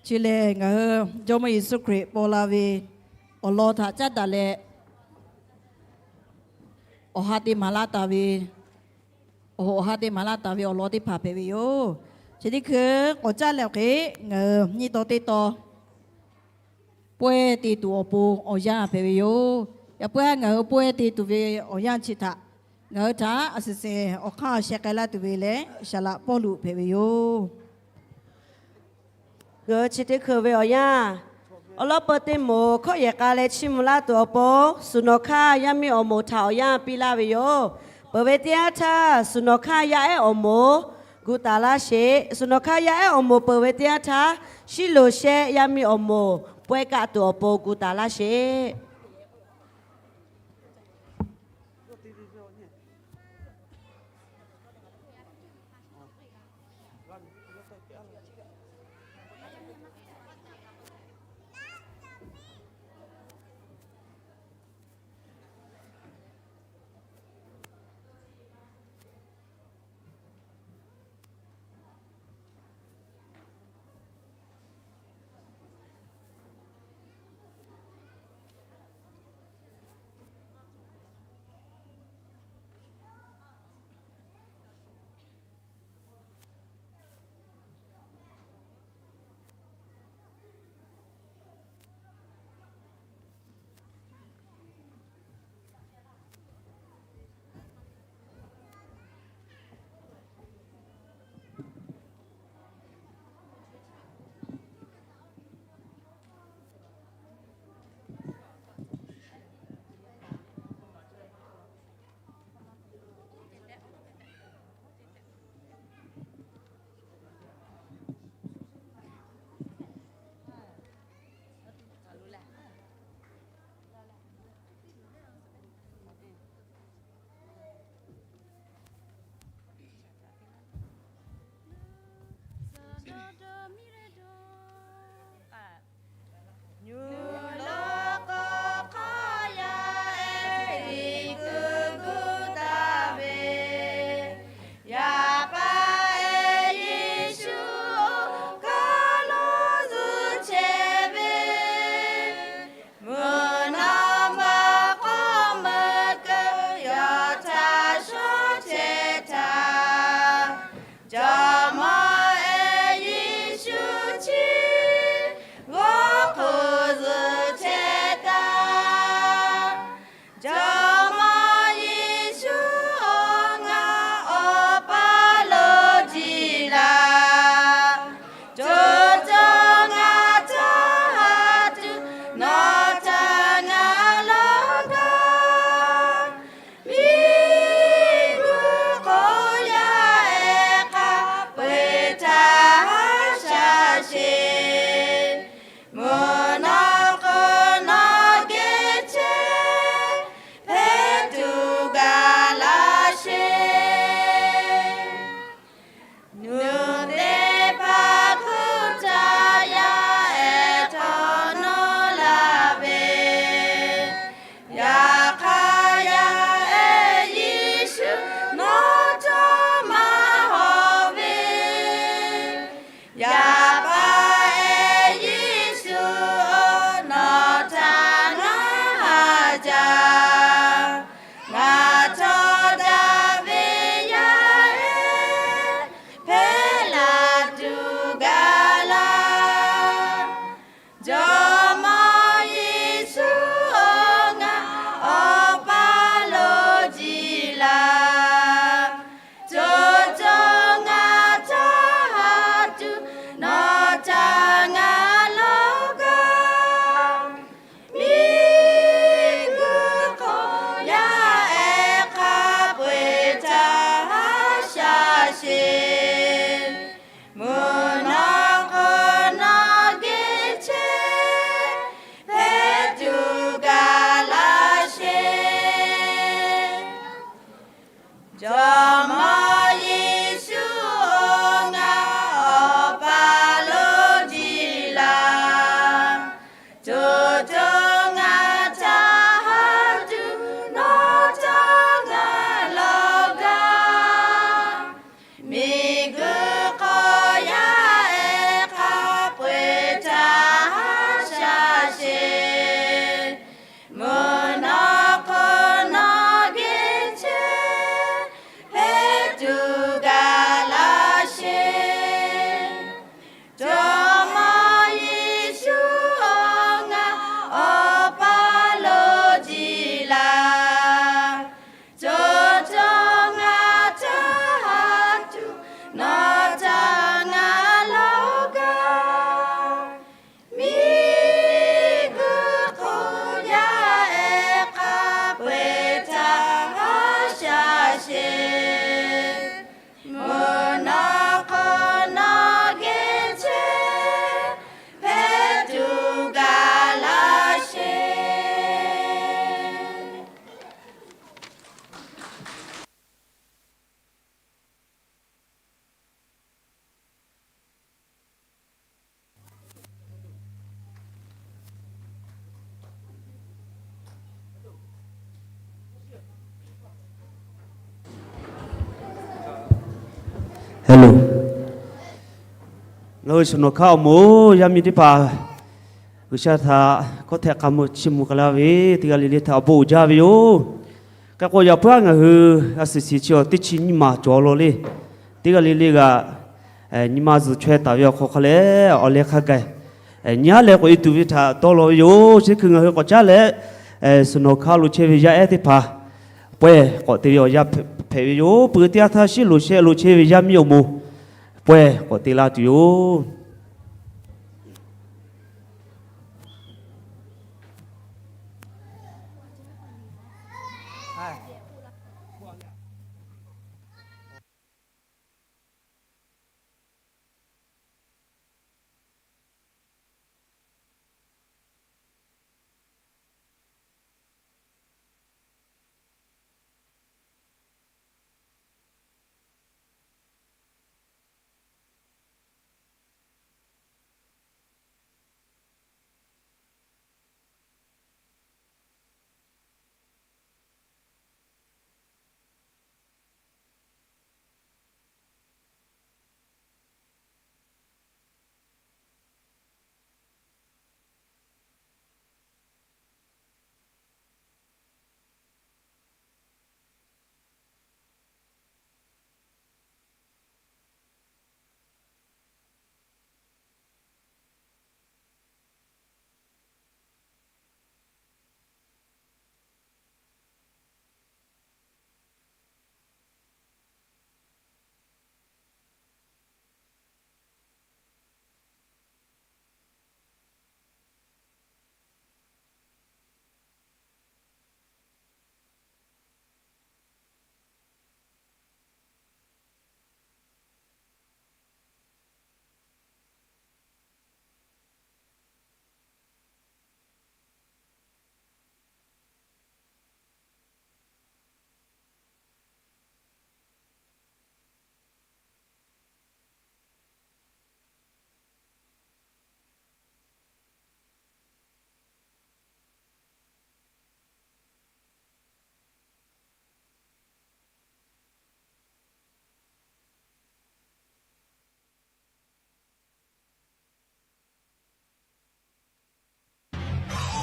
Chi lehˬ, ngaˬ hui Jawˇmawˇ Yeˍsuˆ Hkriꞈ paw la ve awˬ lawn htaꞈ caˉ daꞈ leh, awˬ ha te maˍ laˇ taˍ ve, awˬ ha te maˍ laˇ taˍ ve awˬ lawn teˇ hpaˍ hpehꞈ ve yoˬ. Chi teˇ hkui k'awꞈ caˉ leh awˬ hk'e, ngaˬ hui nyiˇ taw teˇ taw pawehˇ te tuˬ awˬ pon awˬ yanˇ hpehꞈ ve yoˬ. Yaꞈ puiˉ ngaˬ hui pawehˇ te tuˬ ve awˬ yanˇ chi htaꞈ ngaˬ hui htaꞈ a shuˍ shuˍ awˬ hk'aˇ sheh k'ai laˇ tuˬ ve lehˬ, Saˍ laꞈ Pawˇluꞈ hpehꞈ ve yoˬ. Ngaˬ hui chi teˇ hkui ve awˬ yanˇ, awˬ lawˉ peu teˇ moˍ hkawˇ yehˬ k'a leh chiˇ mvuh laˇ tuˬ awˬ pon, suhˍ nawˬ hk'aˇ yaˇ miˇ awˬ moˍ htaꞈ awˬ yanˇ piˇ laˇ ve yoˬ. Peuˬ ve teˇ yanˇ htaˇ, suhˍ nawˬ hk'aˇ yaˇ ehˉ awˬ moˍ gu taˍ laˇ sheˍ. Suhˍ nawˬ hk'aˇ yaˇ ehˉ awˬ moˍ peuˬ ve teˇ yanˇ htaˇ, shiˉ loˍ shehˆ yaˇ miˇ awˬ moˍ pawehˇ kaˆ tuˬ awˬ pon gu taˍ laˇ sheˍ. Jawˇmawˇ Yeˍsuˆ-oˬ, ngaˬ Awˬ pa lo jiˬ laˇ. Co co ngaˬ htaꞈ haˉ tuˬ, nawˬ htaꞈ ngaˬ lawˬ gaˇ. Miˬguiˬ hk'aw yaˇ ehˉ hk'a peu-eˬ htaꞈ haˉ shaˍ sheˍ. Mvuhˇ naw hk'aw nawˬ geh chehˇ, hpehꞈ tuˬ gaˬ laˇ sheˍ. Jawˇmawˇ Yeˍsuˆ-oˬ, ngaˬ Awˬ pa lo jiˬ laˇ. Co co ngaˬ htaꞈ haˉ tuˬ, nawˬ htaꞈ ngaˬ lawˬ gaˇ. Miˬguiˬ hk'aw yaˇ ehˉ hk'a peu-eˬ htaꞈ haˉ shaˍ sheˍ. Mvuhˇ naw hk'aw nawˬ geh chehˇ, hpehꞈ tuˬ gaˬ laˇ sheˍ. Hello. Ngaˬ hui Suhˍ nawˬ hkaˉ awˬ moˍ yaˇ miˇ teˇ hpaˍ G'uiˬsha htaꞈ hkawˇ htehꞈ k'a mvuh chiˇ mvuh k'ai laˇ ve, teˇ g'aˇ le le htaꞈ awˬ bon uiˍ jaˇ ve yoˬ. Hk'e k'o, yaꞈ puiˉ ngaˬ hui a suhˍ shiˍ chi awˬ teˇ chi nyiˇ maˬ cawˬ law le. Teˇ g'aˇ le le g'aꞈ nyi ma zuhˬ chaweh taˍ ve awˬ hk'aw hk'a leh awˬ leh hk'a gaˬ nyi haˉ leh k'awꞈ e tuˬ ve htaꞈ dawˇ law ve yoˬ. Chi hkui ngaˬ hui k'awꞈ caˉ leh, Suhˍ nawˬ hkaˇ lo chehˇ ve yaˇ ehˉ teˇ hpaˍ pawehˇ k'awꞈ te ve awˬ yanˇ hpehꞈ ve yoˬ. Peuˬ teˇ yanˇ htaˇ shiˉ lo shehˆ lo chehˇ ve yaˇ miˇ awˬ moˍ pawehˇ k'awꞈ te laˇ tuˬ yoˬ.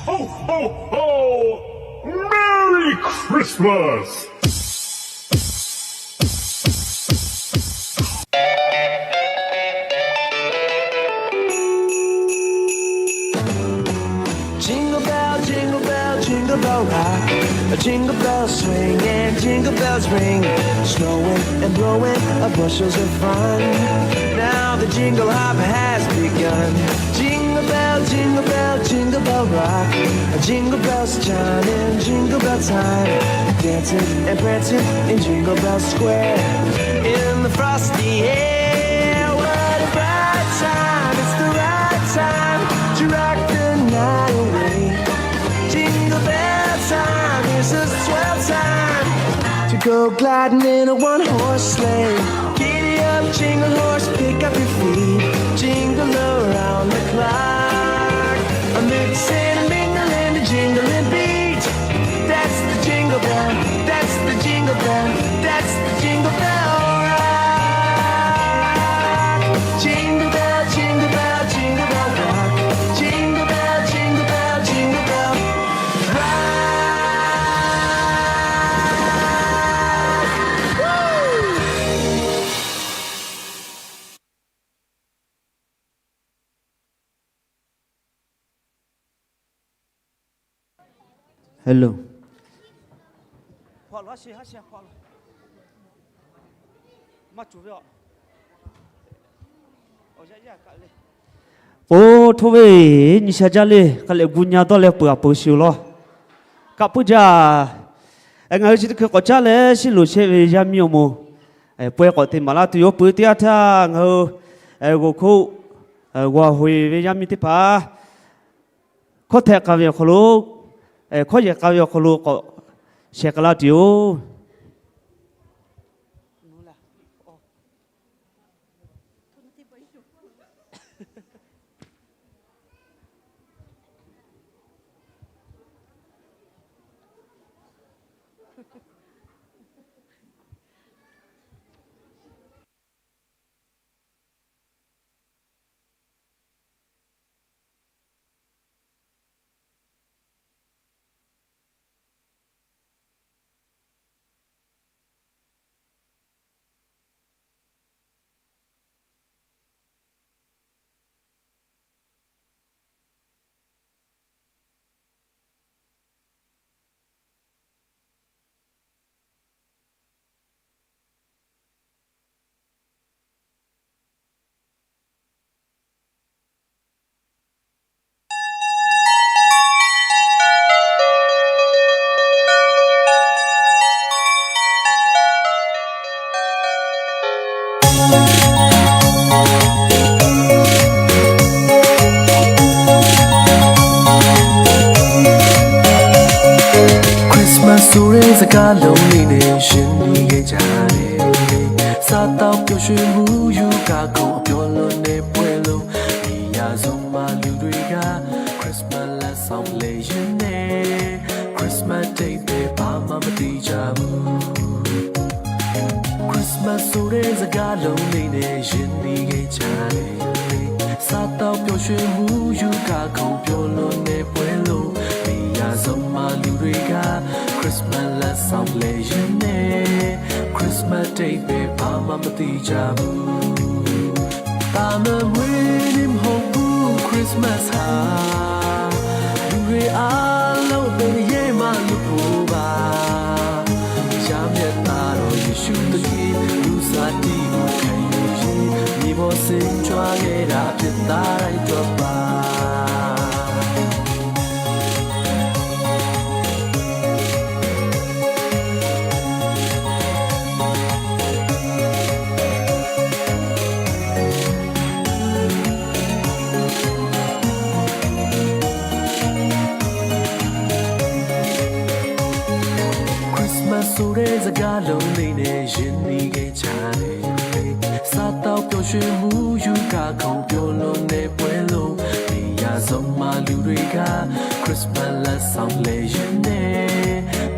Ho, ho, ho! Merry Christmas! Jingle bell, jingle bell, jingle bell rock. Jingle bells swing and jingle bells ring. Snowing and blowing bushels of fun. Now the jingle hop has begun. Jingle bell, jingle bell, jingle bell rock. Jingle bells chime in jingle bell time. Dancing and prancing in Jingle Bell Square. In the frosty air, what a bright time. It's the right time to rock the night away. Jingle bell time, it's a swell time to Go gliding in a one-horse sleigh. Giddy up, jingle horse, pick up your feet. Jingle around the clock. A mix and a mingle and a jingling beat. That's the jingle bell, that's the jingle bell, that's the jingle bell rock. Jingle bell, jingle bell, jingle bell rock. Jingle bell, jingle bell, jingle bell rock. Hello. Oˇ htoˇ ve nyi sha jaˇ le, hk'a leh gu nyi dawˇ leh peuˬ a peuˬ shiˍ law. Kaꞈ puiˉ jaˇ. Ngaˬ hui chi teˇ hkui k'awꞈ caˉ leh, shiˉ loˍ shehˆ ve yaˇ miˇ awˬ moˍ pawehˇ k'awꞈ te maˍ laˇ tuˬ yoˬ. Peuˬ teˇ yanˇ htaˇ ngaˬ hui g'awˬ hk'oˆ g'awˬ hoꞈ e ve yaˇ miˇ teˇ hpaˍ hkawˇ htehꞈ k'ai ve awˬ hk'aw lo, hkawˇ yehˬ k'ai ve awˬ hk'aw lo k'awꞈ shehˍ k'ai laˇ tuˬ yoˬ. Christmas ဆိုတဲ့စကားလုံးလေးနဲ့ ယဉ်နေခဲ့ကြတယ်။ စားသောက်ပျော်ရွှင်မှု ယူကကုန် အပျော်လွန်တဲ့ပွဲလို့ နေရာစုံမှာလူတွေက Christmas လက်ဆောင်လဲရင်းနဲ့ Christmas အဓိပ္ပာယ်ဘာမှမသိကြဘူး။ Christmas ဆိုတဲ့စကားလုံးလေးနဲ့ ယဉ်နေခဲ့ကြတယ်။ စားသောက်ပျော်ရွှင်မှု ယူကကုန် ပျော်လွန်တဲ့ပွဲလို့ နေရာစုံမှာလူတွေက Christmas လက်ဆောင်လဲရင်းနဲ့ Christmas အဓိပ္ပာယ်ဘာမှမသိကြဘူး။ ဒါမှမဟုတ်ဘူး Christmas ဟာ လူတွေအားလုံး အသက်ရယ်မှလွတ်ဖို့ပါ။ အရာမျက်နှာတော်ယေရှုသခင် လူစားတိကိုခံယူရင် မြေပေါ်ဆင်ကြွခဲ့တာ အပြစ်သားတိုင်းအတွက်ပါ။ Christmas ဆိုတဲ့စကားလုံးလေးနဲ့ ယဉ်နေခဲ့ကြတယ်။ စားသောက်ပျော်ရွှင်မှု ယူကကုန် ပျော်လွန်တဲ့ပွဲလို့ နေရာစုံမှာလူတွေက Christmas လက်ဆောင်လဲရင်းနဲ့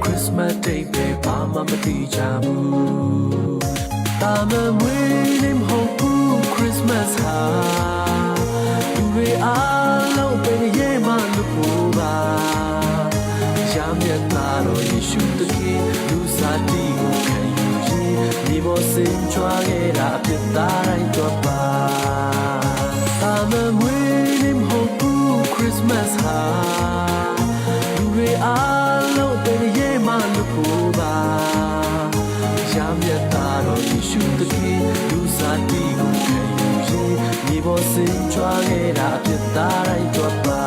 Christmas အဓိပ္ပာယ်ဘာမှမသိကြဘူး။ ဒါမှမဟုတ်ဘူး Christmas ဟာ လူတွေအားလုံး အသက်ရယ်မှလွတ်ဖို့ပါ။ အရာမျက်နှာတော်ယေရှုသခင် လူစားတိကိုခံယူရင် မြေပေါ်ဆင်ကြွခဲ့တာ အပြစ်သားတိုင်းအတွက်ပါ။ ဒါမှမဟုတ်ဘူး Christmas ဟာ လူတွေအားလုံး အသက်ရယ်မှလွတ်ဖို့ပါ။ အရာမျက်နှာတော်ယေရှုသခင် လူစားတိကိုခံယူရင် မြေပေါ်ဆင်ကြွခဲ့တာ အပြစ်သားတိုင်းအတွက်ပါ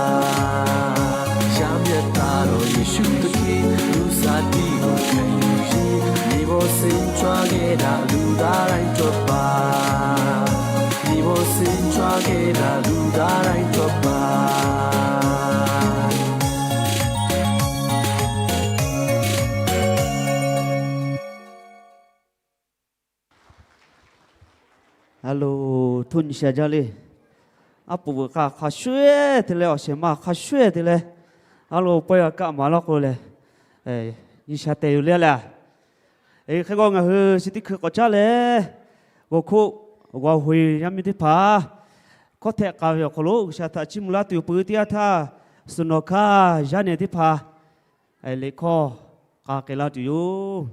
။ အရာမျက်နှာတော်ယေရှုသခင် လူစားတိကိုခံယူရင် မြေပေါ်ဆင်ကြွခဲ့တာ လူသားတိုင်းအတွက်ပါ။ မြေပေါ်ဆင်ကြွခဲ့တာ လူသားတိုင်းအတွက်ပါ။ Lo htoˇ nyi sha jaˇ le. Aˉ poꞈ veuꞈ k'a hk'a shuˍ-eˬ te leh awˬ shehˍ ma hk'a shuˍ-eˬ te leh, a lo pawehˇ g'a kaˆ maˍ laˇ k'o lehˬ, nyi sha tehꞈ yoˬ le a le. Hk'e k'o ngaˬ hui chi teˇ hkui k'awꞈ caˉ leh, g'awˬ hkoˆ g'awˬ hoꞈ-e yaˇ miˇ teˇ hpaˍ hkawˇ htehꞈ k'ai ve awˬ hk'aw lo G'uiˬsha htaꞈ chiˇ mvuh laˇ tuˬ peuˬ teˇ yanˇ htaˇ, suhˍ nawˬ hkanˇ yaˇ nehˬ teˇ hpaˍ liꞈ hkawˇ k'a k'ai laˇ tuˬ yoˬ.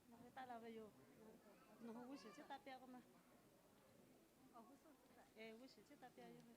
Nawˬ hui taˆ la ve yoˬ. Nawˬ hui g'uˇ suhˍ chi taˆ piˇ k'o ma. G'uˇ suhˍ chi taˆ piˇ yoˬ.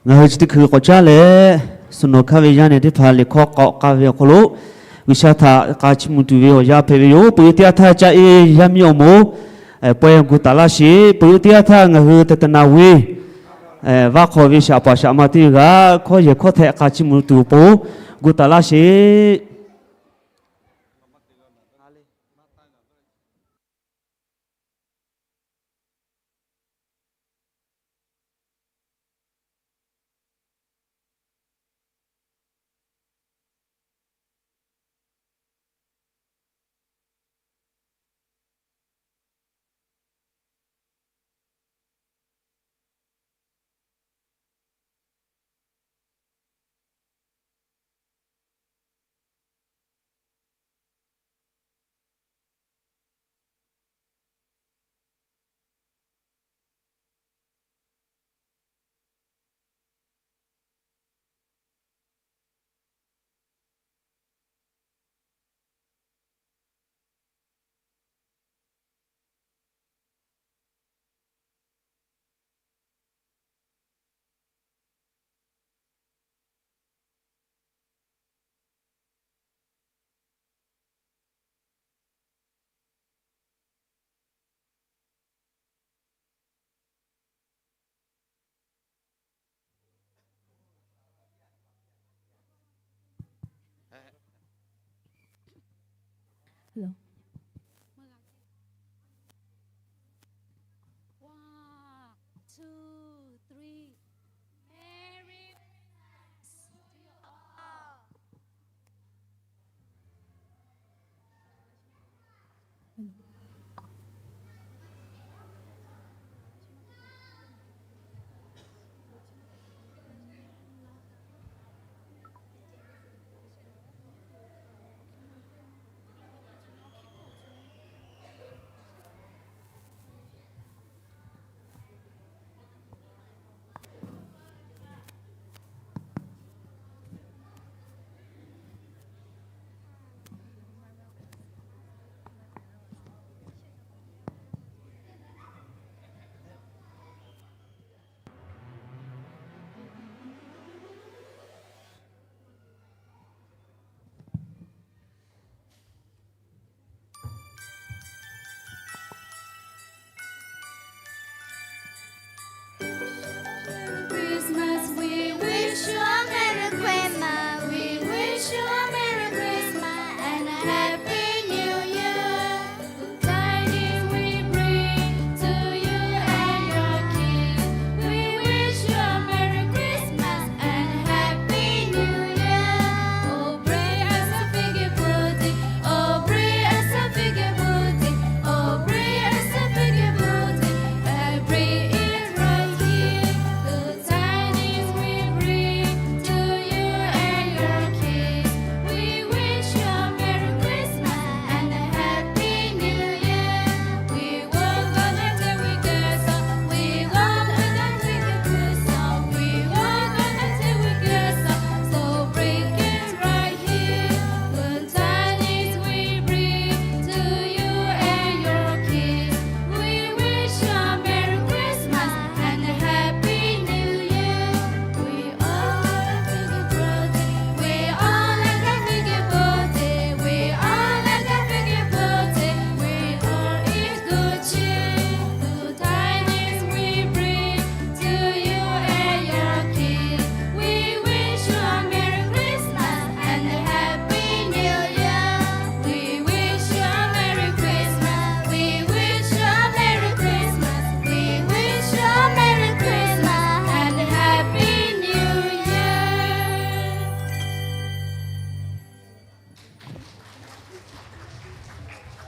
Ngaˬ hui chi teˇ hkui k'awꞈ caˉ leh, suhˍ nawˬ hkanˇ ve yaˇ nehˬ teˇ hpaˍ liꞈ hkawˇ k'awꞈ k'ai ve awˬ hk'aw lo, G'uiˬsha htaꞈ k'a chiˇ mvuh tuˬ ve awˬ yanˇ hpehꞈ ve yoˬ. Peuˬ teˇ yanˇ htaˇ caˇ e yaˇ miˇ awˬ moˍ pawehˇ gu taˍ laˇ sheˍ. Peuˬ teˇ yanˇ htaˇ ngaˬ hui teh te naˍ ve vaˇ hk'aw ve shaꞈ paˍ shaꞈ ma teˇ g'aˇ hkawˇ yehˬ hkawˇ htehꞈ k'a chiˇ mvuh tuˬ awˬ pon gu taˍ laˇ sheˍ.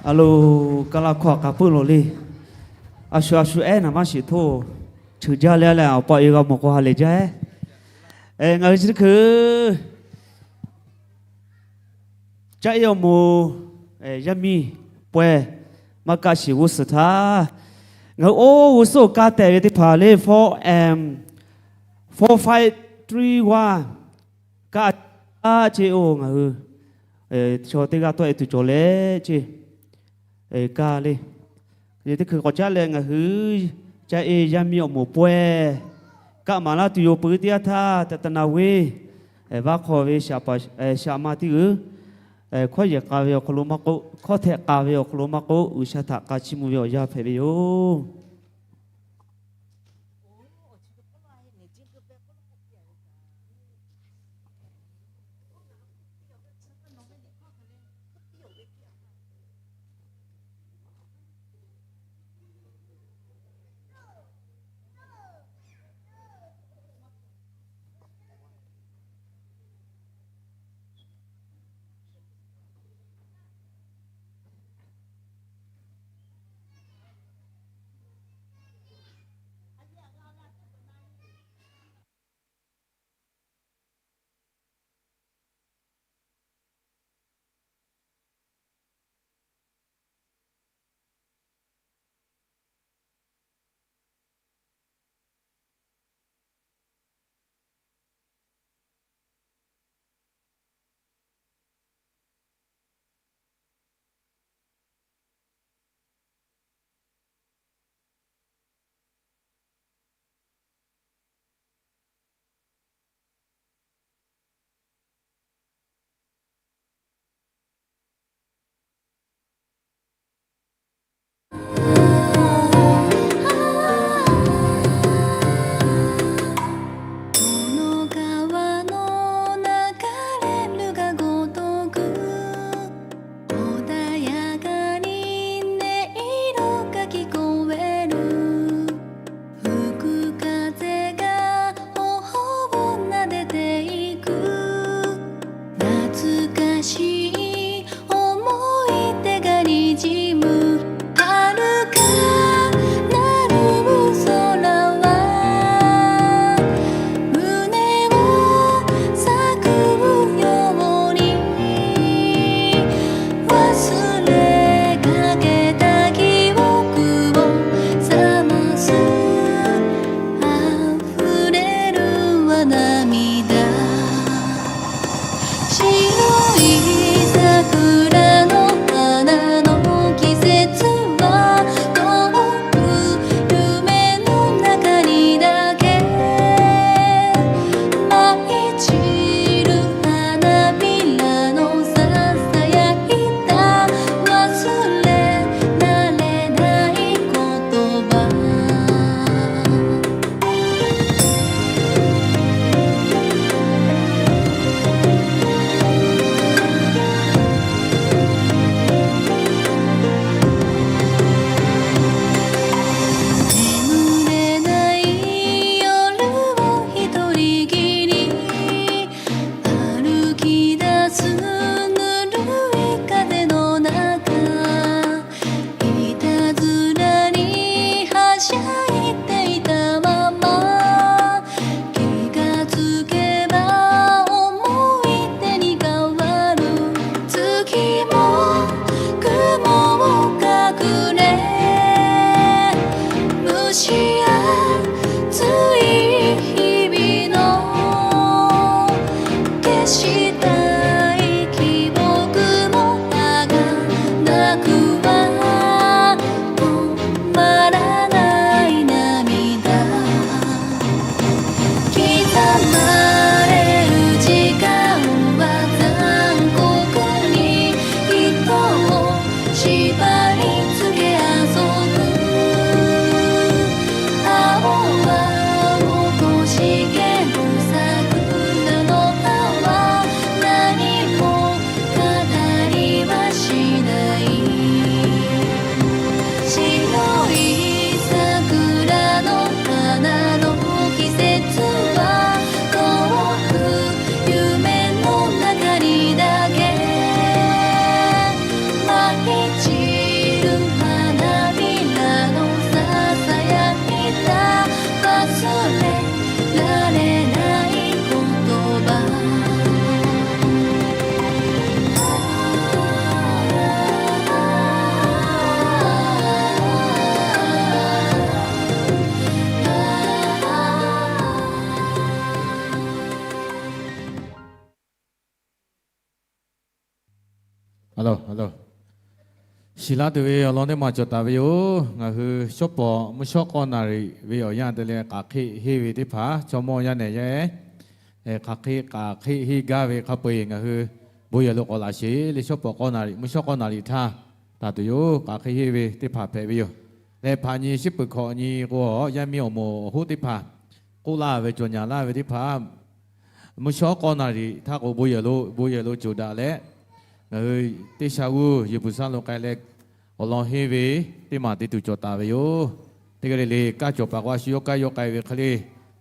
A lo, kaˇ laˇ hkawˇ a k'a puiˉ lo le. A shu a shu ehˉ naˍ maˇ shiˍ htoˇ, cheuˬ jaˇ le leh awˬ pa e g'a mawˬ k'o ha lehˬ jaˇ ehˉ. Ngaˬ hui chi teˇ hkui caˇ e awˬ moˍ yaˇ miˇ pawehˇ maˇ kaˆ shiˍ g'uˇ suhˍ htaˇ, ngaˬ hui oˇ g'uˇ suhˍ kaˇ tehꞈ ve teˇ hpaˍ le, four M, four five three one kaˆ ce oˬ. Ngaˬ hui chaw teˇ g'aˇ tawˆ e tuˬ cawˬ leh ce kaˇ le. Teˇ hkui k'awꞈ caˉ leh ngaˬ hui caˇ e yaˇ miˇ awˬ moˍ pawehˇ Kaˆ maˍ laˇ tuˬ yoˬ. Peuˬ teˇ yanˇ htaˇ, taꞈ taꞈ na ve vaˇ hk'aw ve shaꞈ ma teˇ g'uiˬ, hkawˇ yehˬ k'a ve awˬ hk'aw lo maˇ k'oˆ, hkawˇ htehꞈ k'a ve awˬ hk'aw lo maˇ k'oˆ, G'uiˬsha htaꞈ k'a chiˇ mvuh ve awˬ yanˇ hpehꞈ ve yoˬ. Shiˍ laˇ tuˬ ve awˬ lawn teˇ maˬ cawˬ taˍ ve yoˬ. Ngaˬ hui shawˉ pawˍ mvuhˇ shawˉ k'awˇ naˍ riˍ ve awˬ yanˇ te leh k'aˬ hk'eˆ henˇ ve teˇ hpaˍ chaw mawˇ yaˇ nehˬ yaˇ ehˉ, hk'aˬ hk'e k'aˬ hk'eˆ henˇ gaˇ ve hk'a peu-eˬ ngaˬ hui bon yehˬ lo k'awꞈ laꞈ sheˍ le. Shawˉ pawˍ k'awˇ naˍ riˍ mvuhˇ shawˉ k'awˇ naˍ riˍ htaˇ taˍ tuˬ yoˬ. K'aˬ hk'e henˇ ve teˇ hpaˍ hpehꞈ ve yoˬ. Leh hpaˍ nyi shiˉ peuˬ hkawꞈ nyi k'o, yaˇ miˇ awˬ moˍ awˬ hoˉ teˇ hpaˍ k'oˆ laˇ ve cawˬ nyaˍ laˇ ve teˇ hpaˍ mvuhˇ shawˉ k'awˇ naˍ riˍ htaˇ k'o bon yehˬ lo bon yehˬ lo coˬ daꞈ leh, ngaˬ hui teˇ sha g'uˇ Yeˍbuˍsaˍlehnˍ k'ai leh awˬ lawn henˇ ve teˇ maˬ te tuˬ cawˬ taˍ ve yoˬ. Teˇ g'aˇ le le kaˇ cawˬ paˍ k'o a shu yawˇ kaˇ yawˇ k'ai ve hk'e le,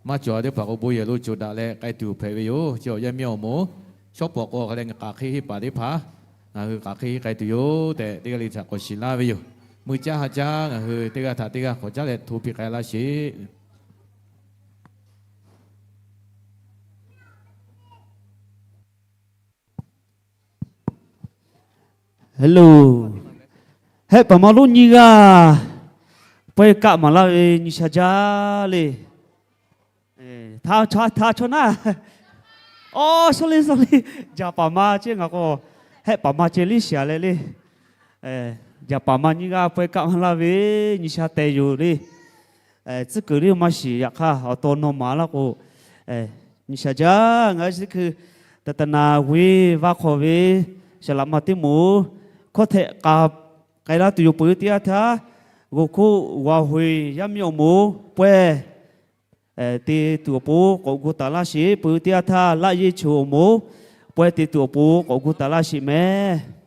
maˇ cawˬ teˇ hpaˍ k'o bon yehˬ lo coˬ daꞈ leh k'ai tuˬ hpehꞈ ve yoˬ. Chi awˬ yaˇ miˇ awˬ moˍ shawˉ pawˍ k'awˇ hk'a leh ngaˬ k'aˬ hk'e henˇ paˍ teˇ hpaˍ ngaˬ hui k'aˬ hk'e henˇ k'ai tuˬ yoˬ tehꞈ teˇ g'aˇ le htaꞈ k'awꞈ shiˍ laˇ ve yoˬ. Mui caˇ ha caˇ ngaˬ hui teˇ g'aˇ htaꞈ teˇ g'aˇ hk'awꞈ caˉ leh hto piˇ k'ai laˇ sheˍ. Hello. Hehˆ paˍ ma lonˉ nyiˇ g'aˇ pawehˇ kaˆ maˍ laˇ ve nyi sha jaˇ le. Htaˇ chaw naˉ, awˬ, sorry, sorry, jaˍ paˍ ma ceh ngaˬ k'o, hehˆ paˍ ma ceh liˇ shiˍ leh le. Jaˍ paˍ ma nyiˇ g'aˇ pawehˇ kaˆ maˍ laˇ ve nyi sha tehꞈ yoˬ le. Tcuhˉ kuiˬ liˇ maˇ shiˍ. Yaꞈ hk'aˇ awˬ to nawˬ maˍ laˇ k'o, nyi sha jaˇ. Ngaˬ hui chi hkui taˍ taˍ naˍ ve vaˇ hk'awꞈ ve saˍ laꞈ ma teˇ moˍ hkawˇ htehꞈ k'a k'ai laˇ tuˬ yoˬ. Peuˬ teˇ yanˇ htaˇ g'oˬ hkoˆ g'aꞈ hoꞈ yaˇ miˇ awˬ moˍ pawehˇ te tuˬ awˬ pon k'awꞈ gu taˍ laˇ sheˍ. Peuˬ teˇ yanˇ htaˇ laˆ yeˇ choˬ awˬ moˍ pawehˇ te tuˬ awˬ pon k'awꞈ gu taˍ laˇ sheˍ mehˍ.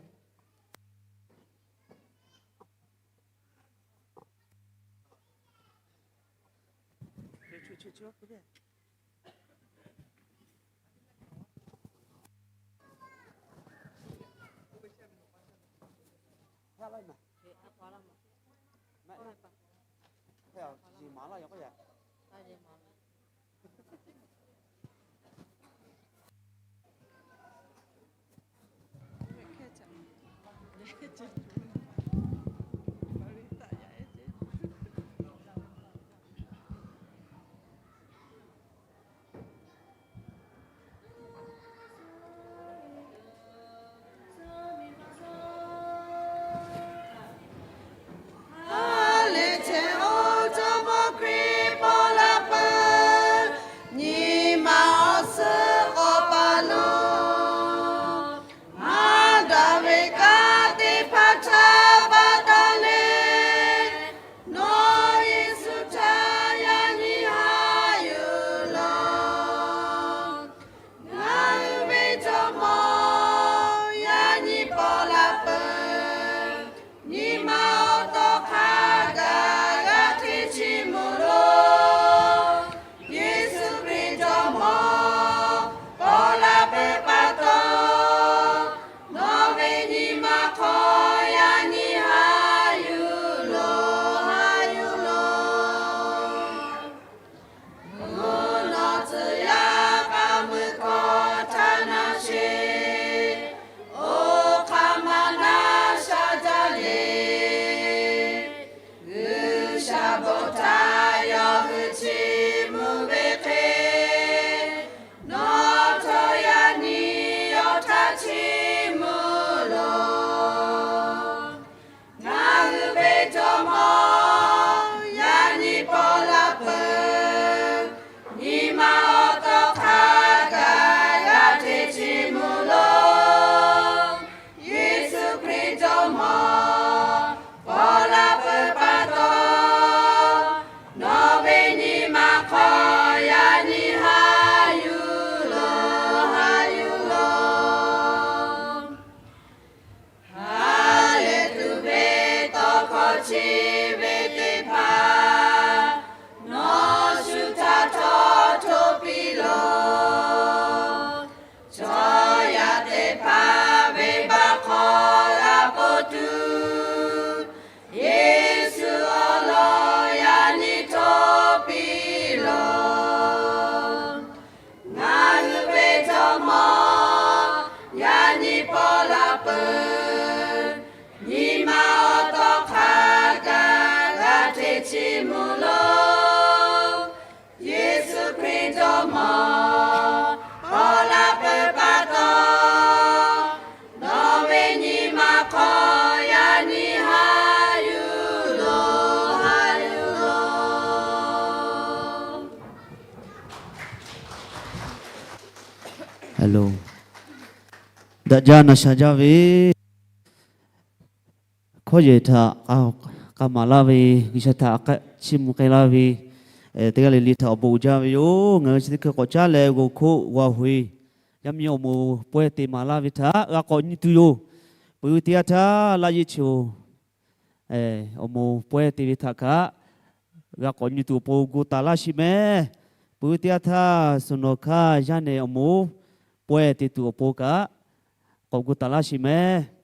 Hello. Daꞈ jaˇ naˍ sha jaˇ ve, hkawˇ yehˬ htaꞈ k'a maˍ laˇ ve, G'uiˬsha htaꞈ chiˇ mvuh k'ai laˇ ve, teˇ g'aˇ le le htaꞈ awˬ bon uiˍ jaˇ ve yoˬ. Ngaˬ hui chi teˇ hkui k'awꞈ caˉ leh g'awˬ hkoˆ g'awˬ hoꞈ e yaˇ miˇ awˬ moˍ pawehˇ te maˍ laˇ ve htaꞈ g'a k'awꞈ nyi tuˬ yoˬ. Peuˬ ve teˇ yanˇ htaˇ laˇ yeˇ chi-oˬ, awˬ moˍ pawehˇ te ve htaꞈ kaꞈ g'a k'awꞈ nyi tuˬ awˬ pon gu taˍ laˇ sheˍ mehˍ. Peuˬ ve teˇ yanˇ htaˇ suhˍ nawˬ hkanˇ yaˇ nehˬ awˬ moˍ pawehˇ te tuˬ awˬ pon kaꞈ k'awꞈ gu taˍ laˇ sheˍ mehˍ.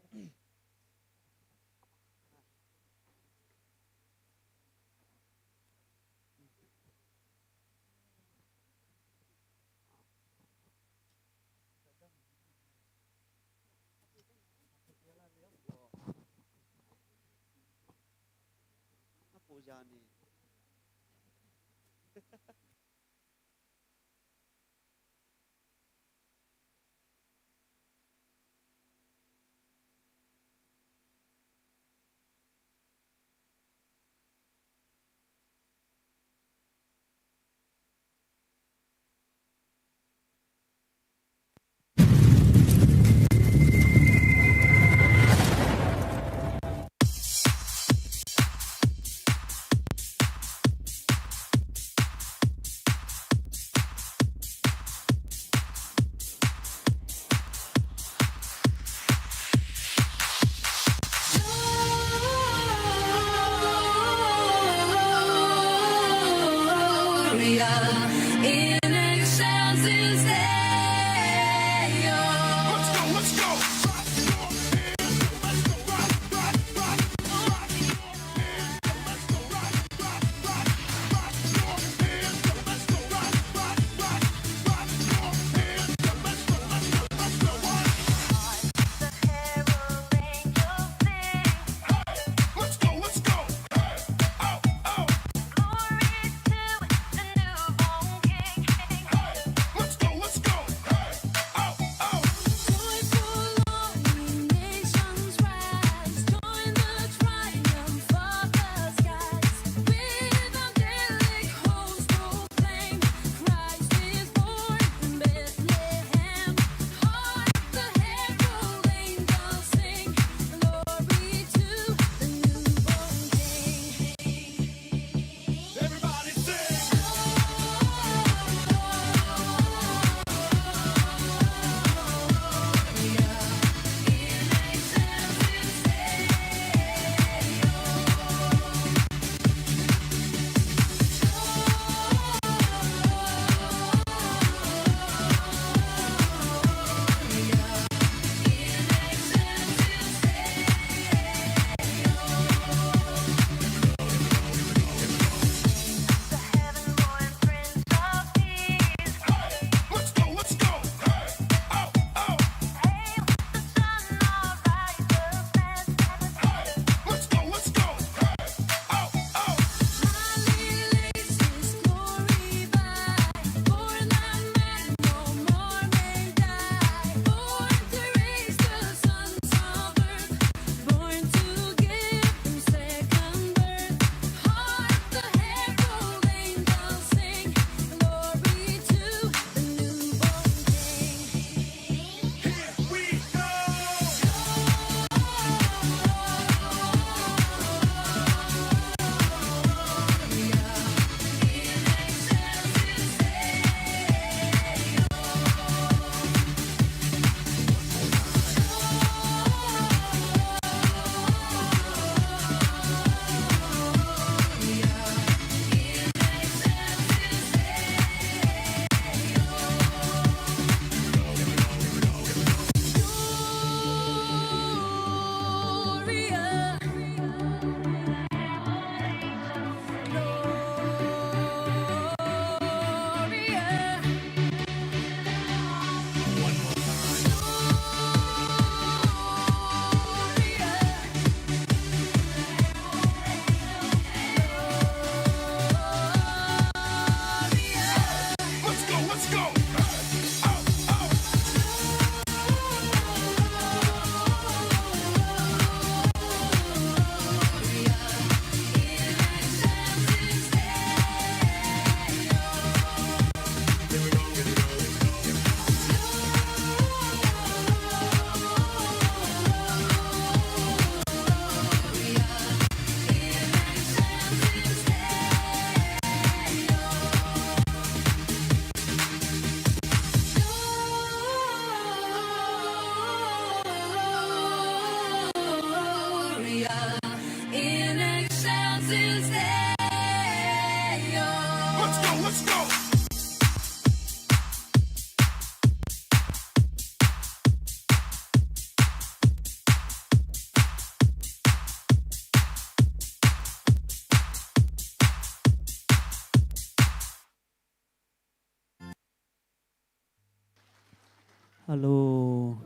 Aˬ loˬ,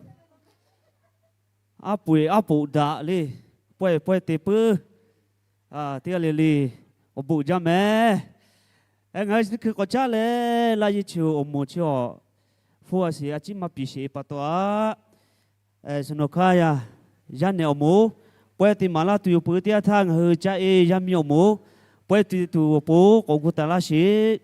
aˉ poꞈ aˉ poꞈ daꞈ le. Pawehˇ pawehˇ te puiˉ. Teˇ g'aˇ le le awˬ bon jaˇ mehˍ. Ngaˬ hui chi teˇ hkui k'awꞈ caˉ leh, Laˇ Yeˇ Chi awˬ moˍ chi awˬ hpu a shiˍ a ciˉ maˇ piˍ sheˍ pa taw aꞈ, suhˍ nawˬ hkanˇ yaˇ nehˬ awˬ moˍ pawehˇ te maˍ laˇ tuˬ yoˬ. Peuˬ teˇ yanˇ htaˇ ngaˬ hui caˇ e yaˇ miˇ awˬ moˍ pawehˇ te tuˬ awˬ pon k'awꞈ gu taˍ laˇ sheˍ.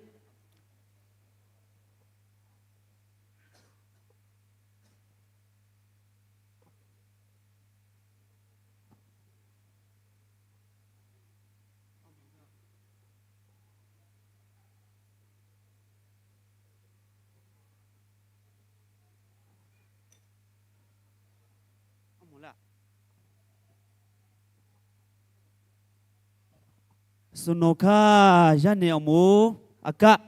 Suhˍ nawˬ hkanˇ yaˇ nehˬ awˬ moˍ aꞈ kaˆ,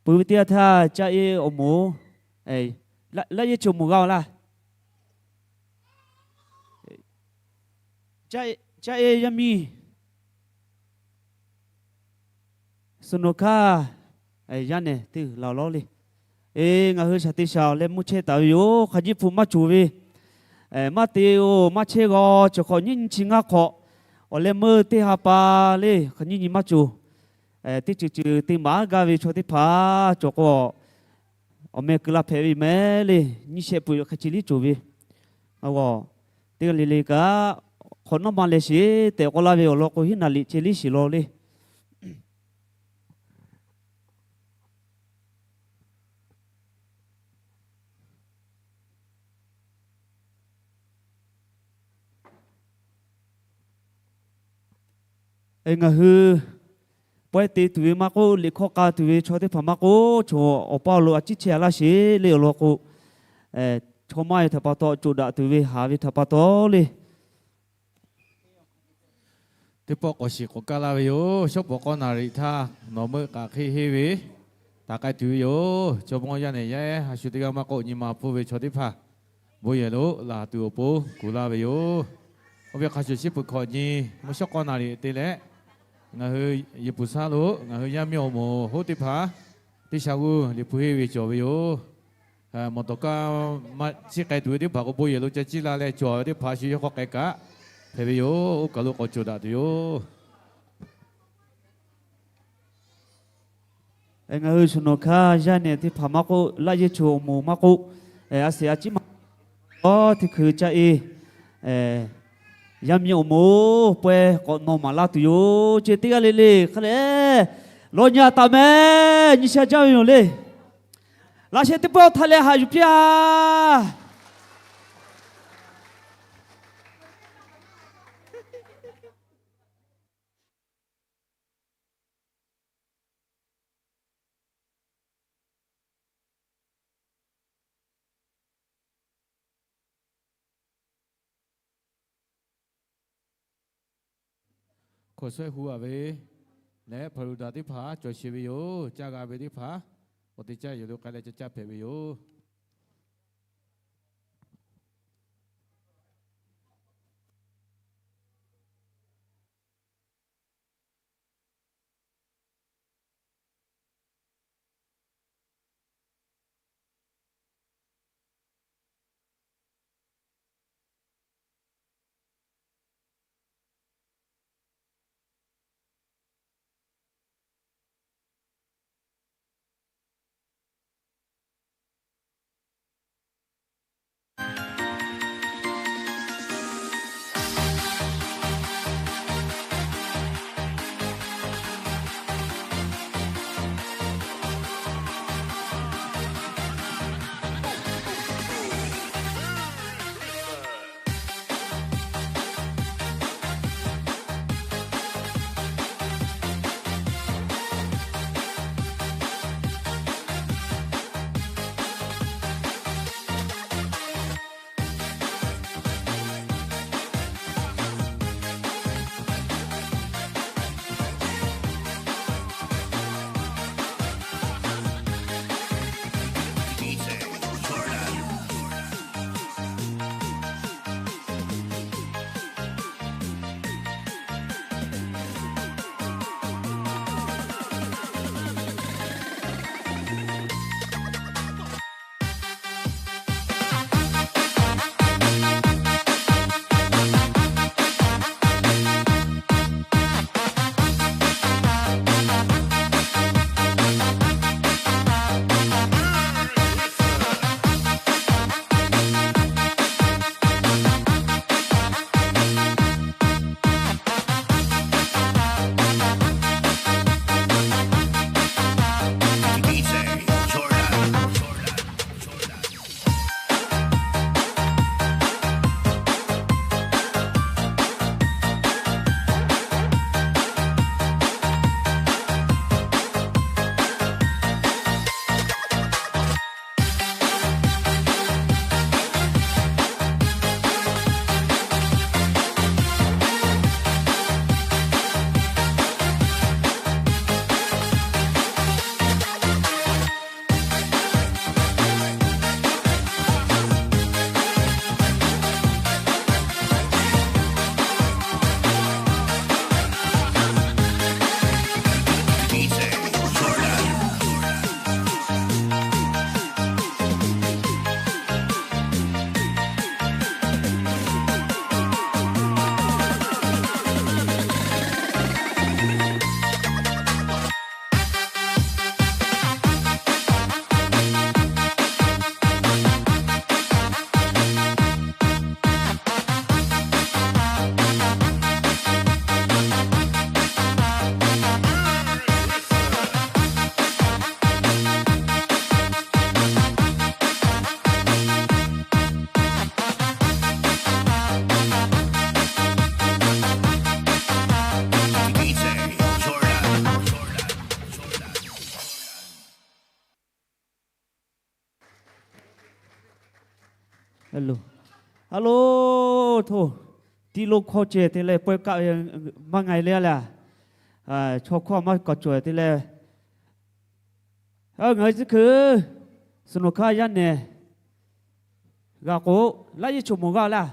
peuˬ ve teˇ yanˇ htaˇ caˇ e awˬ moˍ, Laˇ Yeˇ Chi awˬ moˍ g'a laˇ. Caˇ e yaˇ miˇ suhˍ nawˬ hkanˇ yaˇ nehˬ teˇ g'uiˬ laˬ lawˉ le. Eˬ, ngaˬ hui shaˍ te shaˍ awˬ leh mvuhˇ chehˇ taˍ ve yoˬ. Hk'aˬ nyiˇ hpu maˇ cawˬ ve, maˇ te oˬ maˇ chehˇ g'aw, cawˬ hk'awꞈ nyiˇ nyi chi ngaˇ hk'awꞈ awˬ leh meuˇ teˇ ha pa le, hk'aˬ nyiˇ nyi maˇ cawˬ. Teˇ ceuˬ ceuˬ te maˍ g'a ve chaw teˇ hpaˍ cawˬ k'o, awˬ meh keu la hpehꞈ ve mehˍ le. Nyiˇ shehˆ peuˬ hk'a chi liˇ cawˬ ve, a, teˇ g'aˇ le le kaꞈ hk'awꞈ nawˉ ma leh sheˍ tehꞈ k'oˆ laˇ ve awˬ lawn k'o, hiˉ naˍ liꞈ ceh liˇ shiˍ law le. Ngaˬ hui pawehˇ te tuˬ ve maˇ k'oˆ, liꞈ hkawˇ k'a tuˬ ve chaw teˇ hpaˍ maˇ k'oˆ, chaw awˬ paˇ awˬ lo a ciˉ chehˇ a laˇ sheˍ le awˬ lawn k'o, chaw maˇ ve htaꞈ pa taw, coˬ daꞈ tuˬ ve haˍ ve htaꞈ pa taw le. Teˇ pawˆ k'awꞈ shiˍ k'awꞈ kaˇ laˇ ve yoˬ. Shawˉ pawˍ k'awˇ naˍ riˍ htaˇ nawˬ meuˆ k'aꞈ hk'e henˇ ve taˍ k'ai tuˬ ve yoˬ. Chaw mawˇ yaˇ nehˬ yaˇ ehˉ a shu teˇ g'aˇ maˇ k'oˆ, nyi ma pfuhˇ ve chaw teˇ hpaˍ bon yehˬ lo laˬ tuˬ awˬ pon kuˬ laˇ ve yoˬ. Oˇ ve hk'a shuˍ, shiˉ peuˬ hkawꞈ nyi mvuhˇ shawˉ k'awˇ naˍ riˍ te leh, ngaˬ hui Yeˍ pfuhˍ saˉ lo ngaˬ hui yaˇ miˇ awˬ moˍ hoˉ teˇ hpaˍ teˇ sha g'uˇ Liꞈ hpu henˇ ve cawˬ ve yoˬ. Mawˬ tawˍ kaˇ maˇ chiˇ k'ai tuˬ ve teˇ hpaˍ k'o, bon yehˬ lo ca ciˇ la leh cawˬ ve teˇ hpaˍ shu yawˇ hk'aw k'ai kaꞈ hpehꞈ ve yoˬ. Oˇ kaˬ lo k'awꞈ coˬ daꞈ tuˬ yoˬ. Ngaˬ hui shuˍ nawˬ hkanˇ yaˇ nehˬ teˇ hpaˍ maˇ k'oˆ, Laˇ Yeˇ Chi awˬ moˍ maˇ k'oˆ, a shiˍ a ciˉ maˇ k'oˆ, teˇ hkui caˇ e yaˇ miˇ awˬ moˍ pawehˇ k'awꞈ nawˬ maˍ laˇ tuˬ yoˬ. Chi teˇ g'aˇ le le hk'a lehˬ, lawˬ nyi a taˍ mehˍ. Nyi sha jaˇ ve yoˬ le. Laꞈ sheh teˇ pawˆ htaꞈ leh haꞈ yuˬ piˇ a. Hkawꞈ shawehˇ hu a ve leh hpaˍ luˬ daꞈ teˇ hpaˍ cawˬ sheˍ ve yoˬ. Caˇ g'a ve teˇ hpaˍ awˬ te caˇ yehˬ lo k'ai leh ca caˇ hpehꞈ ve yoˬ. Hello, hello, to, tiˇ lo hkawˇ ceh te leh pawehˇ kaˆ ve maˇ nga e le a le. Chaw hkawˇ maˇ k'awꞈ cawˬ te leh, ngaˬ hui tcuhˉ kuiˬ suhˍ nawˬ hkanˇ yaˇ nehˬ g'a k'o, laˇ yeˇ choˬ mawˬ g'a laˇ.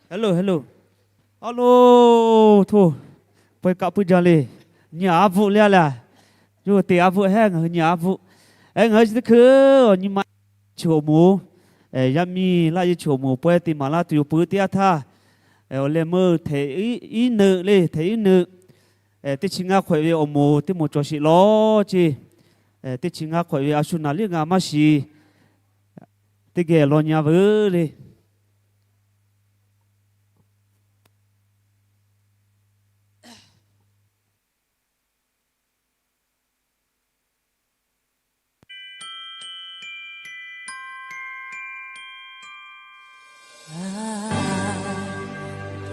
Hello, hello. Aˉ loˬ, hto, pawehˇ kaˆ puiˉ jaˇ le. Nyi aˉ bvuhꞈ le a le. Yawˇ hui te aˉ bvuhꞈ heˉ, ngaˬ hui nyi aˉ bvuhꞈ. Eˬ, ngaˬ hui chi teˇ hkui awˬ nyi ma chi awˬ moˍ, yaˇ miˇ laˇ yehˬ chi awˬ moˍ pawehˇ te maˍ laˇ tuˬ yoˬ peuˬ teˇ yanˇ htaˇ, awˬ leh meuˇ hteꞈ iˉ neuꞈ le, hteꞈ iˉ neuꞈ. Teˇ chi ngaˇ hk'awꞈ ve awˬ moˍ teˇ moˍ cawˬ sheˍ lawˬ ceˇ. Teˇ chi ngaˇ hk'awꞈ ve a shu naˍ liˇ ngaˬ maˇ shiˍ. Teˇ geh law nyi a veuˬ le. I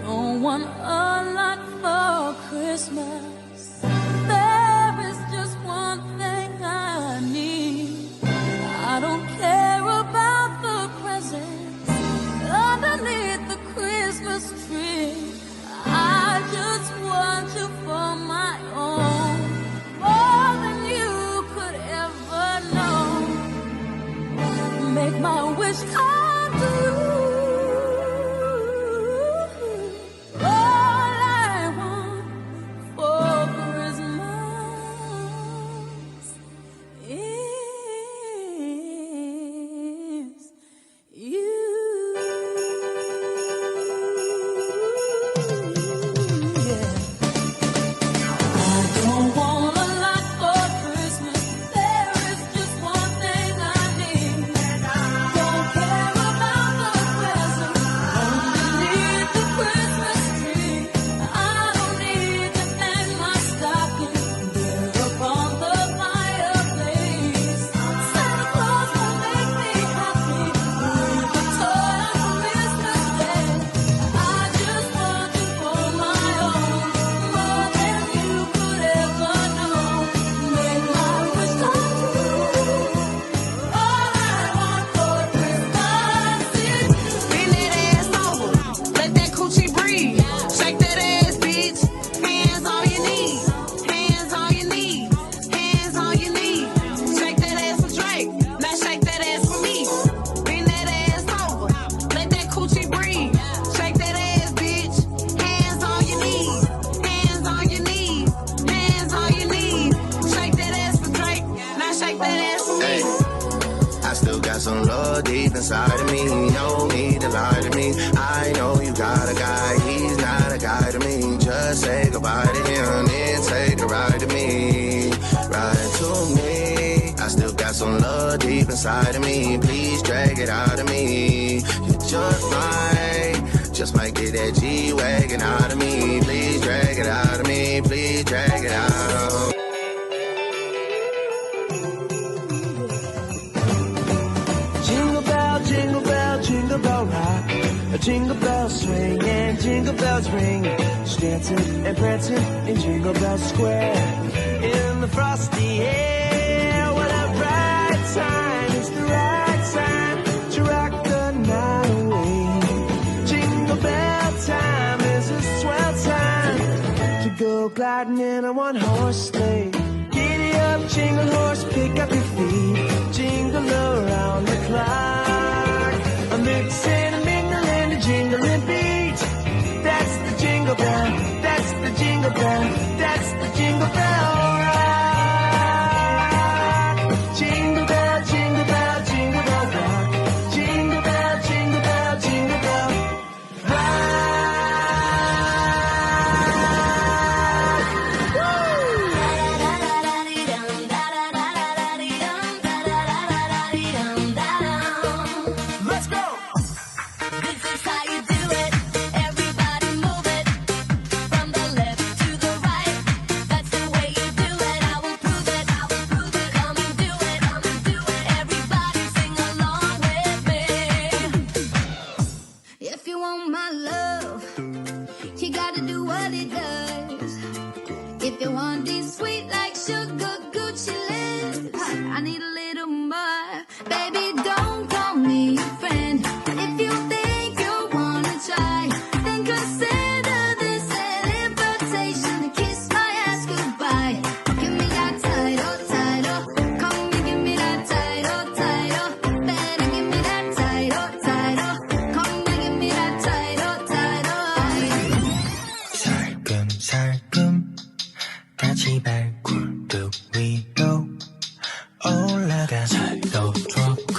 don't want a lot for Christmas. There is just one thing I need. I don't care about the presents underneath the Christmas tree. I just want you for my own, more than you could ever know. Make my wish come true. All I want for Christmas is you. Yeah. I don't want a lot for Christmas. There is just one thing I need. Don't care about the presents underneath the Christmas tree. I don't need to hang my stocking there upon the fireplace. Santa Claus will make me happy with a toy on Christmas Day. I just want you for my own, more than you could ever know. Make my wish come true. All I want for Christmas is you. Bend that ass over, let that coochie breathe. Shake that ass, bitch. Hands on your knees, hands on your knees, hands on your knees. Shake that ass for Drake, now shake that ass for me. Bend that ass over, let that coochie breathe. Shake that ass, bitch. Hands on your knees, hands on your knees, hands on your knees. Shake that ass for Drake, now shake that ass for me. Hey, I still got some love deep inside of me. No need to lie to me. I know you got a guy, he's not a guy to me. Just say goodbye to him and take a ride to me. Ride to me. I still got some love deep inside of me. Please drag it out of me. You just might, just might get that G-Wagon out of me. Please drag it out of me. Please drag it out. Jingle bell, jingle bell, jingle bell rock. Jingle bells swing and jingle bells ring. Just dancing and prancing in Jingle Bell Square. In the frosty air, what a bright time. It's the right time to rock the night away. Jingle bell time is a swell time to go gliding in a one-horse sleigh. Giddy up, jingle horse, pick up your feet. Jingle around the clock. A mix and a mingle and a jingling beat. That's the jingle bell, that's the jingle bell, that's the Jingle Bell rock. Jingle bell, jingle bell, jingle bell rock. Jingle bell, jingle bell, jingle bell rock. Let's go. This is how you do it. Everybody move it. From the left to the right. That's the way you do it. I will prove it. I will prove it. Come and do it. Come and do it. Everybody sing along with me. If you want my love, you gotta do what it does. If you want these sweet like sugar Gucci lips, I need a little more. Baby, don't call me your friend. If you think you wanna try, then consider this an invitation to kiss my ass goodbye. Give me that title, title. Come and give me that title, title. Better give me that title. 七百块的味道，哦，那个菜都做苦，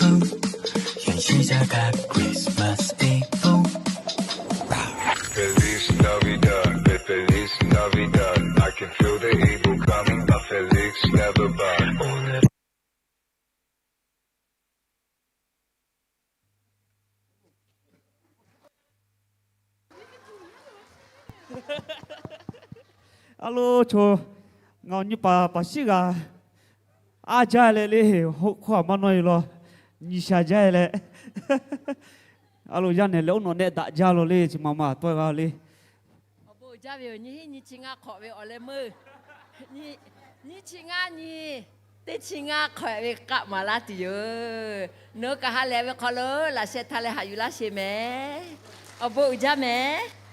想吃这个 Christmas Eve。 Feliz Navidad, Feliz Navidad. I can feel the evil coming, but Feliz Navidad. A lo chaw, ngaˬ awˬ nyi paˍ paˍ shiˉ g'a, aˉ jaˇ leh le, hoˆ hkawˇ a maˇ nawˇ e law, nyi sha jaˇ leh, a lo yaˇ nehˬ leh oˇ nawˬ nehˆ daꞈ jaˇ law le, chi ma ma tawˆ g'a le. Awˬ bon uiˍ jaˇ ve yoˬ. Nyiˇ hinˉ nyiˇ chi ngaˇ hk'awꞈ ve awˬ leh meuˇ, nyiˇ chi ngaˇ nyi, teˇ chi ngaˇ hk'awꞈ ve k'aˆ maˍ laˇ tuˬ yoˬ. Nawˬ hui kaꞈ ha lehˬ ve hk'aw lo laꞈ sheh htaˇ leh haꞈ yuˬ laˇ sheˍ mehˍ. Awˬ bon uiˍ jaˇ mehˍ.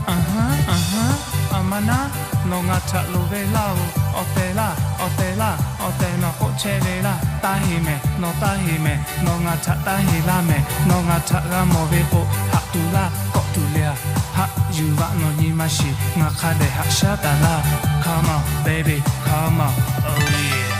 Aˍ haˉ, aˍ haˉ, aˬ ma naˉ, nawˬ ngaˬ htaꞈ loˍ ve laˇ-oˬ. Awˬ tehˬ laˇ, awˬ tehˬ laˇ, awˬ tehˬ nawˬ k'oˆ chehˇ ve laˇ. Taˇ heˍ mehˍ, nawˬ taˇ heˍ mehˍ, nawˬ ngaˬ htaꞈ taˇ heˍ laˇ mehˍ. Nawˬ ngaˬ htaꞈ g'a mawˬ ve k'o, haꞈ tuˬ laˇ, kawˆ tuˬ le-a. Haꞈ yuˬ vaꞈ nawˬ nyi ma shiˍ, ngaˬ hk'a dehꞈ haꞈ shaˉ taˍ laˇ. Come on, baby, come on, oh yeah.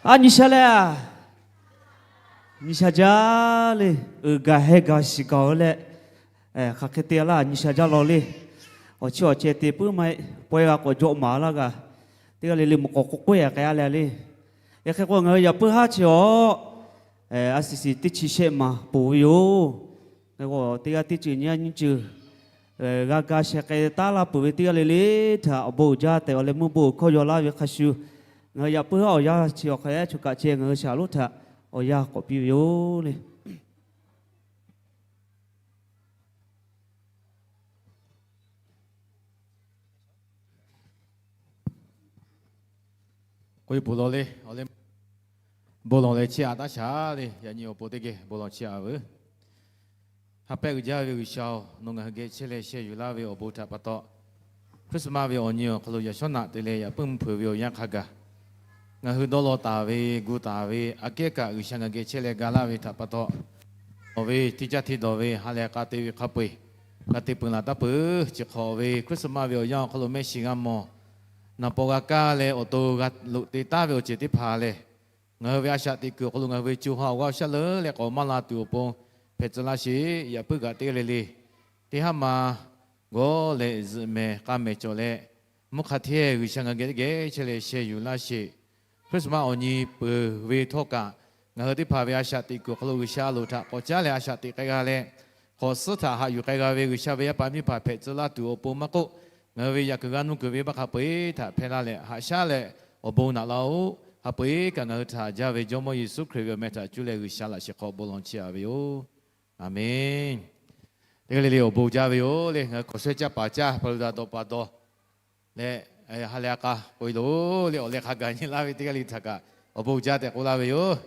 A nyi sha leh, nyi sha jaˇ le. Uiˍ gaˬ heh gaˬ shiˍ gaˬ-o leh, hk'aˬ hk'e te laˇ nyi sha jaˇ law le. Awˬ chi awˬ ceh te puiˉ ma-e, pawehˇ g'a k'awꞈ jawꞈ maˍ laˇ g'a. Teˇ g'aˇ le le meuꞈ k'awꞈ k'oˆ k'oˆ-e a k'ai a leh le. Yaꞈ hk'e k'o ngaˬ hui yaꞈ puiˉ haˉ chi awˬ, a sisi teˇ chi shehˆ ma ponˬ ve yoˬ. Ngaˬ hui teˇ g'aˇ teˇ ceuˬ nyi a nyi ceuˬ g'a ga sheh k'ai taˉ laˇ peuˬ ve teˇ g'aˇ le le htaꞈ awˬ bon uiˍ jaˇ tehꞈ awˬ leh meuˇ bon hkawˇ yaw laˇ ve hk'a shu, ngaˬ hui yaꞈ puiˉ haˉ awˬ yanˇ chi awˬ hk'a yaˇ choˬ kaꞈ ceh ngaˬ hui shaˍ lonˉ htaꞈ awˬ yanˇ k'awꞈ piˇ ve yoˬ le. K'oˆ ve peuˬ law le, awˬ leh bon lawˬ leh chiˇ aꞈ taˇ shaˍ le. Yaꞈ nyi awˬ pon teˇ geh bon lawˬ chiˇ aꞈ veuˬ. Ha pehˇ uiˍ jaˇ ve G'uiˬsha-oˬ, nawˬ ngaˬ hui geh chehˇ leh sheh yuˬ laˇ ve awˬ bon htaꞈ pa taw, Christmas ve awˬ nyi awˬ hk'aw lo yaꞈ shawˉ naꞈ te leh yaꞈ puiˉ mvuhˇ hpeuꞈ ve awˬ yanˇ hk'a gaˬ, ngaˬ hui dawˇ law taˍ ve, gu taˍ ve, aꞈ kehˉ kaꞈ G'uiˬsha ngaˬ geh chehˇ leh ga laˇ ve htaꞈ pa taw, awˬ ve teˇ caˇ hteˇ dawˬ ve ha leh k'a te ve hk'a peu-eˬ g'a te peuˬ laˬ taˍ peuˬ. Chi hk'awꞈ ve Christmas ve awˬ yanˇ awˬ hk'aw lo mehˆ shiˍ g'a mawˬ, naˍ paw g'a kaˇ leh awˬ to g'a loꞈ te taˉ ve awˬ ceuˬ teˇ hpaˍ lehˬ, ngaˬ hui ve a shaꞈ teꞈ kuiˬ awˬ hk'aw lo ngaˬ hui ve co ha awˬ g'aˇ awˬ shaˉ leuˉ leh k'awꞈ maˇ la tuˬ awˬ pon hpehꞈ tcuh laˇ sheˍ. Yaꞈ puiˉ kaꞈ teˇ g'aˇ le le teˇ haˉ ma gawˇ leh zuhꞈ mehˍ k'a mehˍ cawˬ leh, mvuhˇ hk'a htehˇ G'uiˬsha ngaˬ geh teˇ geh chehˇ leh sheh yuˬ laˇ sheˍ. Christmas awˬ nyi peuˬ ve htawˇ kaꞈ, ngaˬ hui teˇ hpaˍ ve a shaꞈ teꞈ kuiˬ awˬ hk'aw lo G'uiˬsha a loˍ htaꞈ k'awꞈ caˉ leh a shaꞈ teꞈ k'ai g'a leh, hk'awꞈ suhˉ htaꞈ haꞈ yuˬ k'ai g'a ve G'uiˬsha ve yaˇ paˍ miˇ hpaˍ hpehꞈ tcuh laˇ tuˬ awˬ pon maˇ k'oˆ, ngaˬ hui ve yaꞈ kuiˬ g'a nuˇ kuiˬ ve baˆ hk'a peu-eˬ htaꞈ hpehˇ laˇ leh haꞈ shaˉ leh awˬ bon naꞈ laˇ-oˆ. Hk'a peu-eˬ kaꞈ ngaˬ hui htaꞈ jaˇ ve Jawˇmawˇ Yeˍsuˆ Hkriꞈ ve awˬ meh htaꞈ cuˇ leh G'uiˬsha laꞈ shehˍ hk'aw bon lawˬ chiˇ aꞈ ve yoˬ. Aˍmenˍ. Teˇ g'aˇ le le awˬ bon jaˇ ve yoˬ le. Ngaˬ hui hk'awꞈ shehˇ caˇ paˍ caˇ hpaˍ lo daꞈ dawˬ paˍ dawˬ leh, ha leh a k'a k'oꞈ e loˬ le. Awˬ leh hk'a gaˬ nyi laˇ ve teˇ g'aˇ le htaꞈ kaꞈ awˬ bon jaˇ tehꞈ k'oˆ laˇ ve yoˬ.